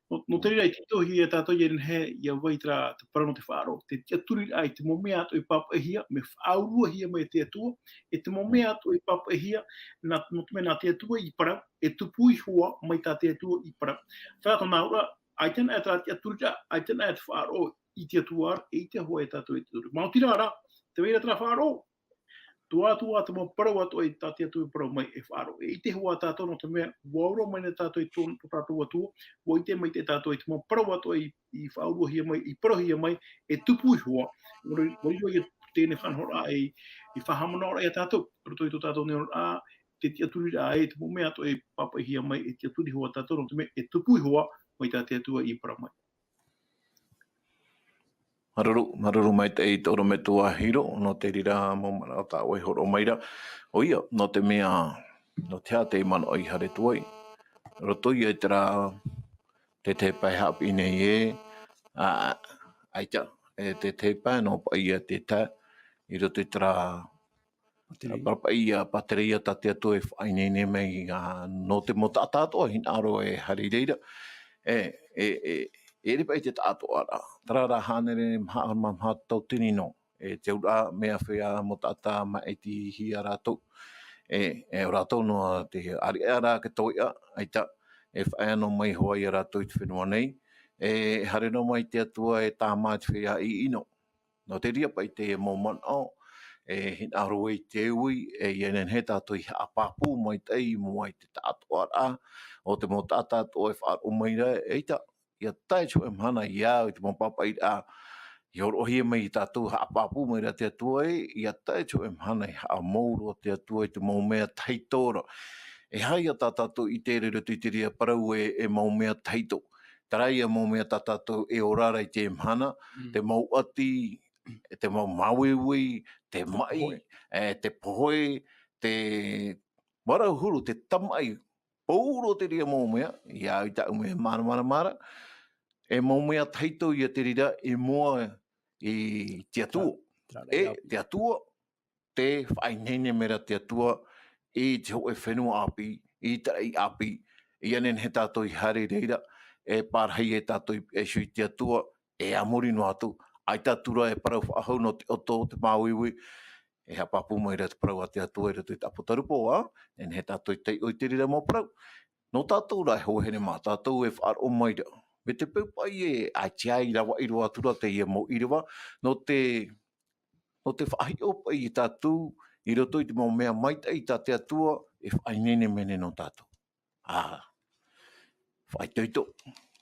Nō, nō te reira e tītauhia e tātou ia nehenehe, ʻia vai terā, te parau nō te faʻaroʻo, te tiʻaturiraʻa i te mau mea atoʻa i pāpaʻihia, mea faʻauruahia mai e te Atua, e te mau mea atoʻa i pāpaʻihia, nā, nō te mea nā te Atua i parau, e tupu iho ā mai tā te Atua i parau. Terā tōna auraʻa, ʻaita anaʻe terā tiʻaturiraʻa, ʻaita anaʻe te faʻaroʻo i te Atua ra, e ʻite hoʻi e tātou e te tiʻaturi. Maoti rā, rā, tē vai ra terā faʻaroʻo, tō tātou ā te mau parau atoʻa i tā te Atua i parau mai e faʻaroʻo. E ʻite hoʻi tātou nō te mea, ʻua ora mai nei tātou i tō, tō tātou Atua, ʻua ʻite maitaʻi tātou i te mau parau atoʻa i, i faʻauruahia mai, i parauhia mai, e tupu iho ā. ʻUa riro, ʻua riro ia teie faʻanahoraʻa e, e faʻahaʻamanaʻoraʻa ia tātou, roto i tō tātou nehenehe, te tiʻaturiraʻa e, te mau mea atoʻa e pāpaʻihia mai, e tiʻaturi hoʻi tātou nō te mea, e tupu iho ā, mai tā te Atua i parau mai. Māuruuru, māuruuru maitaʻi i te ʻorometua Hiro, nō te reira mau manaʻo tā ʻoe i hōroʻa mai ra. ʻOia, nō te mea, nō te aha te manaʻo i haere atu ai. Roto ia i terā, te, te pae haʻapiʻi nei ē, ā, ʻaita, e te, te pae nō paʻi ia te tae, i roto i terā, Pātereia. Pāpaʻi ia, pātereia tā te Atua e faʻaineine mai, ā, nō te mau taʻata atoʻa hinaʻaro e haere i reira. E, e, e, e ʻere paʻi te taʻatoʻaraʻa. Terā rā hānere maha, maha, maha tauatini noa. E te auraʻa, mea feiā mau taʻata maʻitihia rātou. E, e ʻo rātou noa te ʻāreʻa rā te toeʻa, ʻaita, e faʻaea noa mai hoʻi ia rātou i te fenua nei. E haere noa mai te Atua e tāmā i te feiā ʻino. Nō te reira paʻi teie mau manaʻo, e hinaʻaro i te ui, e ia nehenehe tātou i haʻapāpū maitaʻi i mua i te taʻatoʻaraʻa o te mau taʻata atoʻa e faʻaroʻo mai ra, ʻaita, ʻia tae te hōʻē mahana ia au i te mau pāpaʻiraʻa, i hōroʻahia mai ia tātou, haʻapāpū mai ra te Atua ē, ʻia tae te hōʻē mahana i haʻamou roa te Atua i te mau mea tahito ra. E aha ia tā tātou i ʻite ra i roto i te reira parau ē, e mau mea tahito. Terā ia mau mea tā tātou e ora ra i teie mahana, Mm. te mau ʻati, e te mau māuiui, te Te maʻi, pohe. e te pohe, te marau huru, te tamaʻi, pauroa te reira mau mea, ia au i tāʻu mea māramarama ra, e mau mea tahito ia te reira i mua i te Atua. Terā, terā, E terā. te Atua, te faʻaineine mai ra te Atua i te hōʻē fenua ʻāpī, i te raʻi ʻāpī, ʻia nehenehe tātou i haere i reira, e pārahi e tātou i, e ʻite i te Atua, e a muri noa atu, ʻaita atu ra e parau faʻahou nō te ʻoto, te māuiui, e haʻapāpū mai ra te parau a te Atua i roto i te ʻApotarupo, ā, e nehenehe tātou i taiʻo i te reira mau parau. Nō tātou rā e hoa here mā, tātou e faʻaroʻo mai ra. Mai te peu paʻi ē, ʻaita i ravaʻi roa atu ra teie mau ʻīrava, nō te, nō te faʻahiʻo paʻi ia tātou, i roto i te mau mea maitaʻi tā te Atua, e faʻaineine mai nei nō tātou. Ā, faʻaitoito,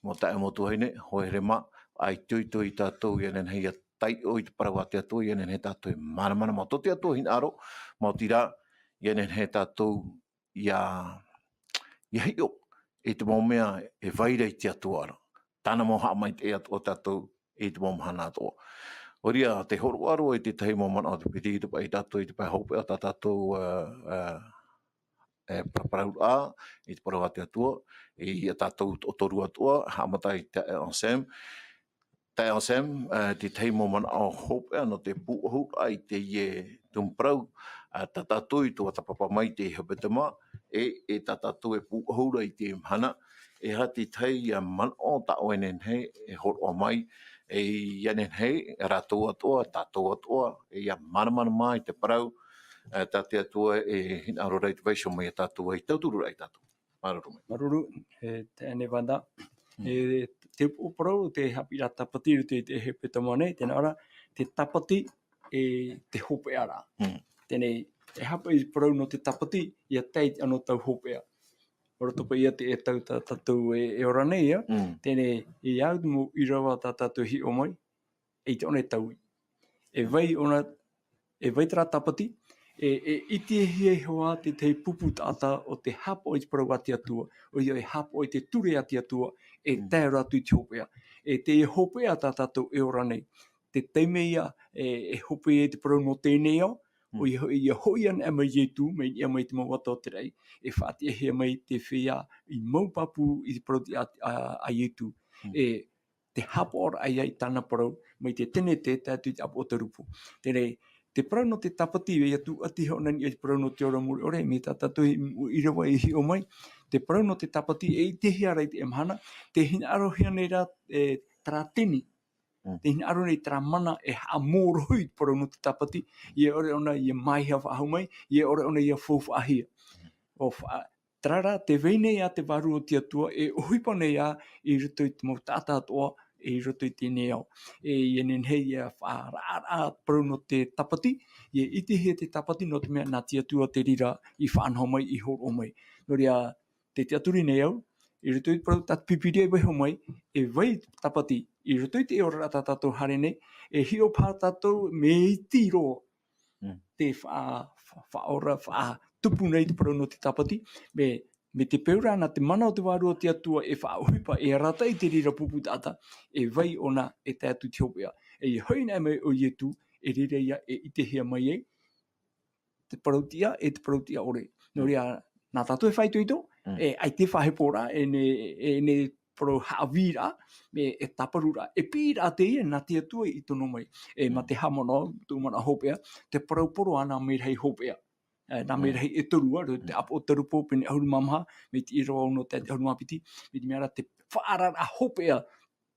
mau taeaʻe mau tuahine, hoa here mā, faʻaitoito ia tātou, ʻia nehenehe ʻia taiʻo i te parau a te Atua, ʻia nehenehe tātou e māramarama. Tō te Atua hinaʻaro, maoti rā, ʻia nehenehe tātou ʻia, ʻia hiʻo i te mau mea e vai ra i te Atua ra. Tāna mau haʻamaitaʻi atoʻa tātou i te mau mahana atoʻa. ʻOia, tē hōroʻa roa i te tahi mau manaʻo te piti, te paʻi tātou i te pae hopeʻa tā tātou, ā, ā, e paraparauraʻa i te parau a te Atua, i a tātou toʻotoru atoʻa, haʻamata i te Anselme, Te Anselme, ā, te tahi mau manaʻo hopeʻa nō te pūʻohuraʻa i teie tumu parau, ā, tā tātou i tuatāpapa mai i te hepetoma, e, e tā tātou e pūʻohu ra i te mahana, e aha te tahi, ā, manaʻo tā ʻoe e nehenehe e hōroʻa mai, e ʻia nehenehe, rātou atoʻa, tātou atoʻa, e ʻia māramarama i te parau, ā, tā te Atua e hinaʻaro ra i te vaiiho mai ia tātou, e tauturu ra ia tātou. Māuruuru mai. Māuruuru, e, te Nevada. Mm. E, te upoʻo parau, te haʻapiʻiraʻa tāpati i roto i te hepetoma nei, tē nā ʻō ra, te tāpati, e, te hopeʻa ra. Mm. Teie, e haʻapiʻi parau nō te tāpati, ʻia tae i te anotau hopeʻa. Roto paʻi ia te, e tau tā tātou e, e ora nei, ā. Mm. Teie, e au te mau ʻīrava tā tātou e hiʻo mai, e ʻite ʻōna e taui. E vai ʻōna e vai terā tāpati, e, e ʻitehia iho ā te tahi pupu taʻata o te haʻapaʻo i te parau a te Atua, ʻoia e haʻapaʻo i te ture a te Atua, e tae roa atu i te hopeʻa. E te hopeʻa tā tātou e ora nei. Te taime ia, e, e hopeʻa i te parau nō teie nei ao, ʻoia hoʻi, ia hoʻi ana mai Ietu, mai niʻa mai te mau ata o te raʻi, e faʻatiʻahia mai te feiā i mau pāpū i te parau a, a, a Ietu. E, te haʻapaʻoraʻa ia i tāna parau, mai te tenete tae atu i te ʻāpoʻotarupo. Teie, te parau nō te tāpati, e atu atu iho anaʻe i te parau nō te ora mure ʻore, mai tā tātou i, i rave i hiʻo mai, te parau nō te tāpati, e ʻitehia ra i teie mahana, tē hinaʻarohia nei rā, e, terā tini, tē hinaʻaro nei terā mana e haʻamōrohi i te parau nō te tāpati, ʻia ʻore ʻōna ʻia māiha faʻahou mai, ʻia ʻore ʻōna ʻia faufaʻahia. ʻO fa-, terā rā, tē vai nei ā te Vārua o te Atua, e ʻohipa nei ā i roto i te mau taʻata atoʻa, i roto i teie nei ao. E, ʻia nehenehe ʻia faʻaraʻaraʻa te parau nō te tāpati, ʻia ʻitehia te tāpati nō te mea nā te Atua te reira i faʻanaho mai, i hōroʻa mai. Nō reira, tē tiʻaturi nei au, i roto i te parau tā te Pīpīria e vaiiho mai, e vai tāpati, i roto i te oraraʻa tā tātou haere nei, e hiʻo paha tātou mea iti roa, te fa-, fa-, faʻaora, faʻatupu nei te parau nō te tāpati, me, me te peu rā nā te mana o te Vārua o te Atua e faʻaʻohipa, e arataʻi te reira pupu taʻata, e vai ʻōna e tae atu i te hopeʻa. E ʻia hoʻi anaʻe mai ʻo Ietu, e reira ia e ʻitehia mai ai, te parau tiʻa, e te parau tiʻa ʻore. Nō reira, nā tātou e faʻaitoito, e, ʻaita e faʻaheporaʻa, e nehenehe, e nehenehe parau haʻavīraʻa, me e tāparuraʻa, e piʻiraʻa teie, nā te Atua i tono mai. E, mā te haʻamanaʻo, tō manaʻo hopeʻa, te parau poro ā nā Merahi hopeʻa. E, nā Merahi e toru ā, te ʻĀpotarupo, pene ʻahuru mā maha, mai te ʻīrava ono tae i te ʻahuru mā piti, mai te mea ra te faʻaararaʻa hopeʻa,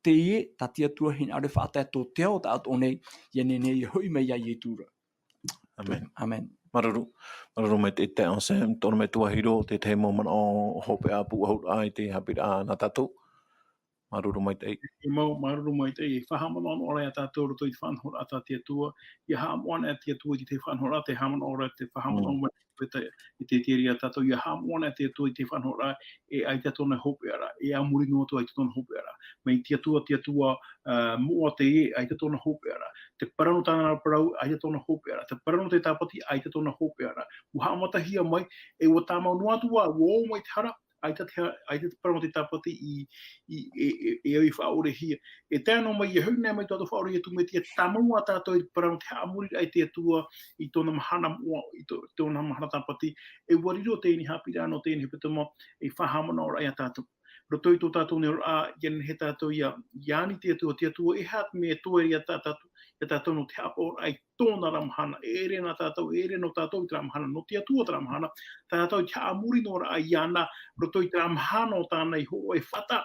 teie, tā te Atua hinaʻaro e faʻatae tō te ao taʻatoʻa nei, ʻia nehenehe ʻia hoʻi mai iā Ietu ra. Amen. Amen. Māuruuru, māuruuru maitaʻi te taeaʻe Sam, te ʻorometua Hiro, te tahi mau manaʻo hopeʻa pūʻohuraʻa i te haʻapiʻiraʻa nā tātou. Māuruuru maitaʻi. E mau, māuruuru maitaʻi, e faʻahaʻamanaʻo noa ra iā tātou roto i te faʻanahoraʻa tā te Atua, ʻia haʻamoʻa anaʻe te Atua i te faʻanahoraʻa, te haʻamanaʻo ra te faʻahaʻamanaʻo mai te, i te, te reira tātou, ʻia haʻamoʻa anaʻe te Atua i te faʻanahoraʻa, e ʻaita tōna hopeʻa ra, e a muri noa atu ʻaita tōna hopeʻa ra. Mai te Atua, te Atua, ā, moʻa teie, ʻaita tōna hopeʻa ra. Te parau nō tāna parau, ʻaita tōna hopeʻa ra. Te parau nō te tāpati, ʻaita tōna hopeʻa ra. ʻUa haʻamatahia mai, e ʻua tāmau noa atu ā, ʻua ō mai te hara, ʻaita te ha-, ʻaita te parau nō te tāpati i, i, e, e, e au i faʻaʻorehia. E tae noa mai, ʻia hoʻi anaʻe mai tō tātou Faʻaora Ietu Metia, tāmau ā tātou i te parau nō te haʻamoriraʻa i te Atua, i tōna mahana moʻa, i tō-, tōna mahana tāpati, e ʻua riro teie haʻapiʻiraʻa nō teie hepetoma, e faʻahaʻamanaʻoraʻa iā tātou. Roto i tō tātou nei oraraʻa, ʻia nehenehe tātou ʻia, ʻia ani te Atua, te Atua, e aha te mea e toe ra iā tā-, tātou, iā tātou nō te haʻapaʻoraʻa i tōna ra mahana, e ʻere nā tātou, e ʻere nō tātou i terā mahana, nō te Atua terā mahana, tā tātou i te haʻamori noa ra iāna, roto i terā mahana o tāna i hōroʻa e fātata,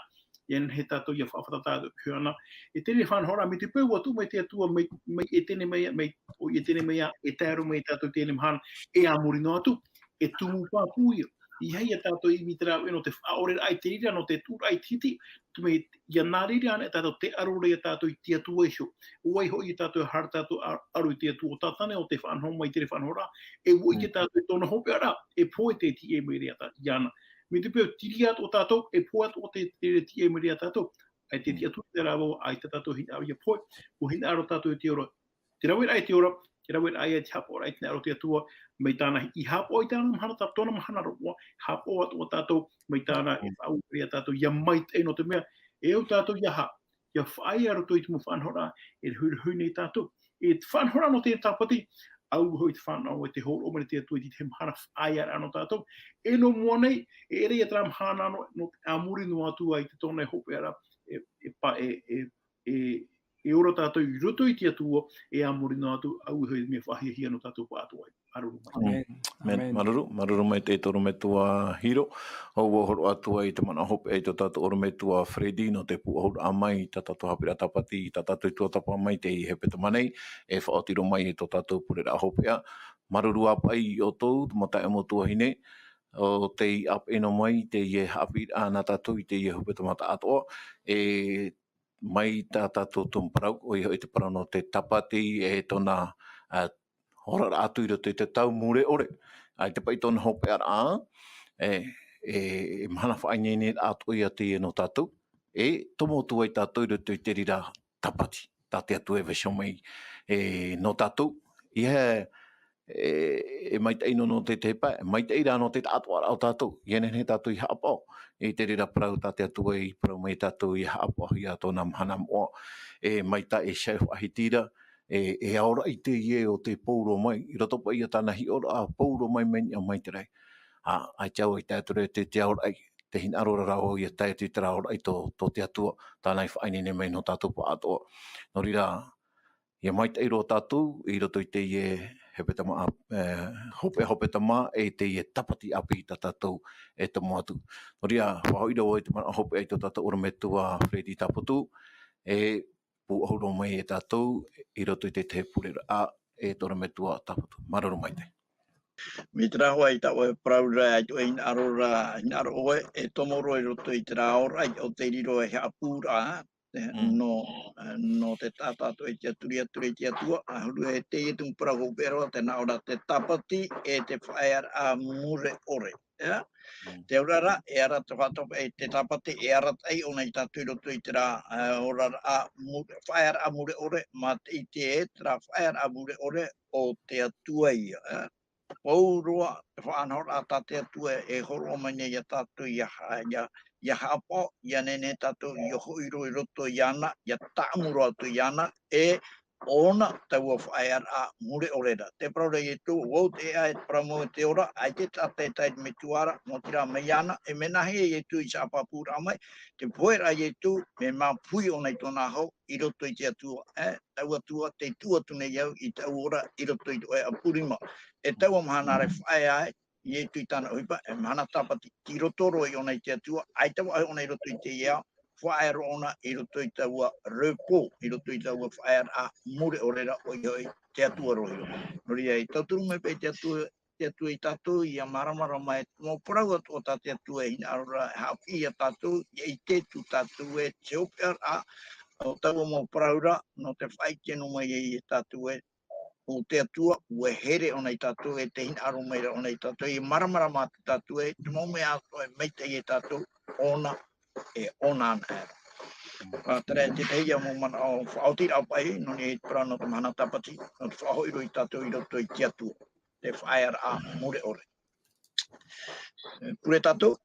ʻia nehenehe tātou ʻia faʻafātata iho ana. E teie faʻanahoraʻa, mai te peu ʻua tuʻu mai te Atua, mai, mai Etene mai, mai, ʻo Etene mai ā, e tae roa mai tātou i teie mahana, e a muri noa atu, e tumu pāpū ia. ʻEiaha ia tātou i ʻimi i te rāveʻa nō te faʻaʻoreraʻa i te reira, nō te tuʻuraʻa i te hiti, te mea ʻia nā reira anaʻe tātou, tē ʻaro ra ia tātou i te Atua iho. ʻO vai hoʻi ia tātou e haere tātou ʻa-, ʻaro i te Atua, ʻo Tātane, ʻo tē faʻanaho mai i te faʻanahoraʻa, e ʻua ʻite tātou i tōna hopeʻa ra, e pohe te tiʻa mai ra iā tā-, iāna. Mai te peu, te reira atoʻa tātou, e pohe atoʻa te, te tiʻa mai ra iā tātou, ʻaita e tiʻaturi te rāveʻa, ʻaita tātou hinaʻaro ʻia pohe, ʻua hinaʻaro tātou i te ora, te raveraʻa i te ora, te raveraʻa ia i te haʻapaʻoraʻa i te hinaʻaro o te Atua, mai tāna i haʻapaʻo i tāna mahana, tā tōna mahana roa, haʻapaʻo atoʻa tātou, mai tāna e faʻaʻueʻue ia tātou, ʻia maitaʻi nō te mea, e au tātou ʻia ha-, ʻia faʻaea roto i te mau faʻanahoraʻa, e rohirohi nei tātou. E te faʻanahoraʻa nō te tāpati, ʻaua hoʻi te fānaʻo, e te hōroʻa mai te Atua i te mahana faʻaearaʻa nō tātou. E nō mua nei, e ʻere ia terā mahana nō, nō te a muri noa atu ai te tōna e hopeʻa ra, e, e pa-, e, e, e, e ora tātou i roto i te Atua, e a muri noa atu, ʻaua hoʻi mea faʻahiahia nō tātou pāʻatoʻa. Māuruuru maitaʻi. Amen. Amen. Amen. Māuruuru, māuruuru maitaʻi te ʻorometua Hiro. ʻO ʻua hōroʻa atu ai te manaʻo hopeʻa i tō tātou ʻorometua Freddy nō te pūʻohuraʻa mai i tā tātou haʻapiʻiraʻa tāpati, i tā tātou tuatāpapa mai i teie hepetoma nei, e faʻaoti roa mai i tō tātou pureraʻa hopeʻa. Māuruuru ā paʻi ʻoutou, te mau taeaʻe, mau tuahine, ʻo tei ʻāpeʻe noa mai i teie haʻapiʻiraʻa nā tātou i teie hepetoma taʻatoʻa, e mai tā tātou tumu parau, ʻoia hoʻi te parau nō te tāpati, e tōna, ā, oraraʻa atu i roto i te tau mure ʻore. ʻAita paʻi tōna hopeʻaraʻa, e, e, e mahana faʻaineineraʻa atoʻa ia teie nō tātou, e tomo atu ai tātou i roto i te reira tāpati, tā te Atua e vaiiho mai, e, nō tātou, ʻIa, e, e maitaʻi noa nō te, te pae, maitaʻi rā nō te taʻatoʻaraʻa o tātou, ʻia nehenehe tātou ʻia haʻapaʻo, i te reira parau tā te Atua i parau mai ia tātou ʻia haʻapaʻohia tōna mahana moʻa, e maitaʻi e Iesaia faʻahiti ra, e, e aoraʻi teie ʻo tē pauroa mai, i roto paʻi ia tāna hiʻoraʻa pauroa mai mai niʻa mai te raʻi. Ā, ʻaita vau i tae atu ra i te, te aoraʻi, tē hinaʻaro ra vau ʻia tae atu i terā aoraʻi tō, tō te Atua, tāna i faʻaineine mai nō tātou pāʻatoʻa. Nō reira, ʻia maitaʻi roa tātou i roto i teie hepetoma, e, hopeʻa hepetoma, e teie tāpati ʻāpī tā tātou e tomo atu. Nō reira, faʻahoʻi roa i te manaʻo hopeʻa i tō tātou ʻorometua Freddy Taputu, e pūʻohu roa mai e tātou i roto i te tahi pureraʻa, e tō ʻorometua Taputu. Māuruuru maitaʻi. Mai terā hoʻi tā ʻoe parau ra, ʻaita ʻoe hinaʻaro ra, hinaʻaro ʻoe, e tomo roa i roto i terā aoraʻi ʻo tei riro ei haʻapūraʻa, e, Mm. nō, e, nō te taʻata atoʻa i te tiʻaturi atu ra i te Atua, ʻahuru e teie tumu parau hopeʻa roa, tē nā ʻō ra te tāpati, e te faʻaearaʻa mure ʻore. Ea? Mm. Te auraʻa ra, e ara te faʻatopa, e te tāpati, e arataʻi ʻōna ia tātou i roto i terā, e, oraraʻa mu-, faʻaearaʻa mure ʻore, mā te ʻite ē, terā faʻaearaʻa mure ʻore ʻo te Atua ïa, ea? Pauroa te faʻanahoraʻa tā te Atua e hōroʻa mai nei ia tātou ʻia ha-, ʻia, ʻia haʻapaʻo, ʻia nehenehe tātou ʻia hoʻi roa i roto iāna, ʻia tāʻamu roa atu iāna, e ʻōna taua faʻaearaʻa mure ʻore ra. Tē parau ra Ietu, ʻo vau te ʻēʻa, e te parau mau, e te ora, ʻaita e taʻata e tae i te Metua ra, nō te reira mai iāna, e mea nāhea Ietu i te haʻapāpūraʻa mai, te poheraʻa a Ietu, mea māuiui ʻōna i tōna hau, i roto i te Atua, e, taua Atua, tē tuʻu atu nei au i taua ora, i roto i tō ʻoe ʻapu rima. E taua mahana ra e faʻaea ai Ietu i tāna ʻohipa, e mahana tāpati, tei roto roa ʻōna i te Atua, ʻaita vau ʻōna i roto i teie ao, faʻaea roa ʻōna i roto i taua repos, i roto i taua faʻaearaʻa mure ʻore ra ʻoia hoʻi te Atua roa hiʻo. Nō reira, e tauturu mai paʻi te Atua, te Atua ia tātou, ʻia māramarama e te mau parau atoʻa tā te Atua e hinaʻaro ra e haʻapiʻi ia tātou, ʻia ʻite atu tātou ē te hopeʻaraʻa o taua mau parau ra, nō te faʻaʻite noa mai ai ia tātou ē, ʻo te Atua, ʻua here ʻōna ia tātou, e tē hinaʻaro mai ra ʻōna ia tātou, ʻia māramarama atu tātou ē, te mau mea atoʻa e maitaʻi ia tātou, ʻōna, e ʻōna anaʻe ra. Ā, terā te tahi ïa mau manaʻo faʻaotiraʻa paʻi, nō niʻa i te parau nō te mahana tāpati, nō te faʻahoʻi roa ia tātou i roto i te Atua, te faʻaearaʻa mure ʻore. E, pure tātou,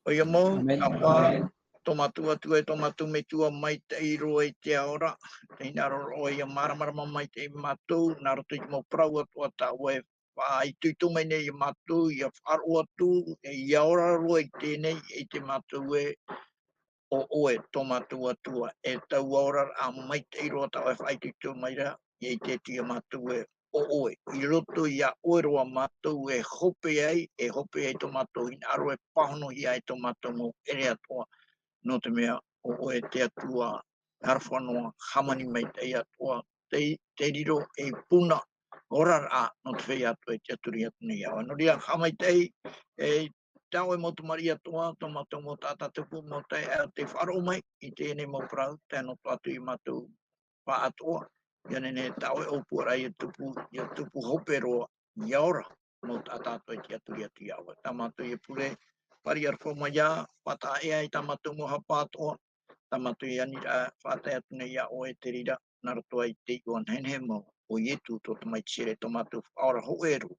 ʻoia mau, Amen. ʻĀpā, Amen. Tō mātou Atua e tō mātou Metua maitaʻi roa i te ao ra, tē hinaʻaro ra ʻoe ʻia māramarama maitaʻi ia mātou, nā roto i te mau parau atoʻa tā ʻoe e faʻaitoito mai nei ia mātou, ʻia faʻaroʻo atu, e ʻia ora roa i teie nei, e te mātou ē, ʻo ʻoe tō mātou Atua, e taua oraraʻa maitaʻi roa tā ʻoe e faʻaitoito mai ra, ʻia ʻite atu ia mātou ē, ʻo ʻoe, i roto iā ʻoe roa mātou e hope ai, e hope ai tō mātou hinaʻaro, e pāhonohia ai tō mātou mau ʻere atoʻa, nō te mea, ʻo ʻoe te Atua, aroha noa, hāmani maitaʻi atoʻa, tei, tei riro ei puna oraraʻa nō te feiā atoʻa e tiʻaturi atu nei iā ʻoe. Nō reira, haʻamaitaʻi, e, tā ʻoe mau tamariʻi atoʻa, tō mātou mau taʻata tupu, mau taeaʻe, tē faʻaroʻo mai i teie nei mau parau, tae noa atu ia mātou pāʻatoʻa, ʻia nehenehe tā ʻoe ʻōpuaraʻa ʻia tupu, ʻia tupu hope roa, ʻia ora, mau taʻata atoʻa e tiʻaturi atu iā ʻoe. Tā mātou e pure, fāriʻi aroha mai ā, faʻataʻa ʻē ai tā mātou mau haʻapaʻo atoʻa, tā mātou e aniraʻa, faʻatae atu nei iā ʻoe te reira, nā roto aʻe i te iʻoa nehenehe mau, ʻo Ietu tō Tamaiti here, tō mātou Faʻaora hōʻē roa,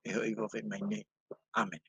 e hoʻi vave mai nei. ʻĀmene.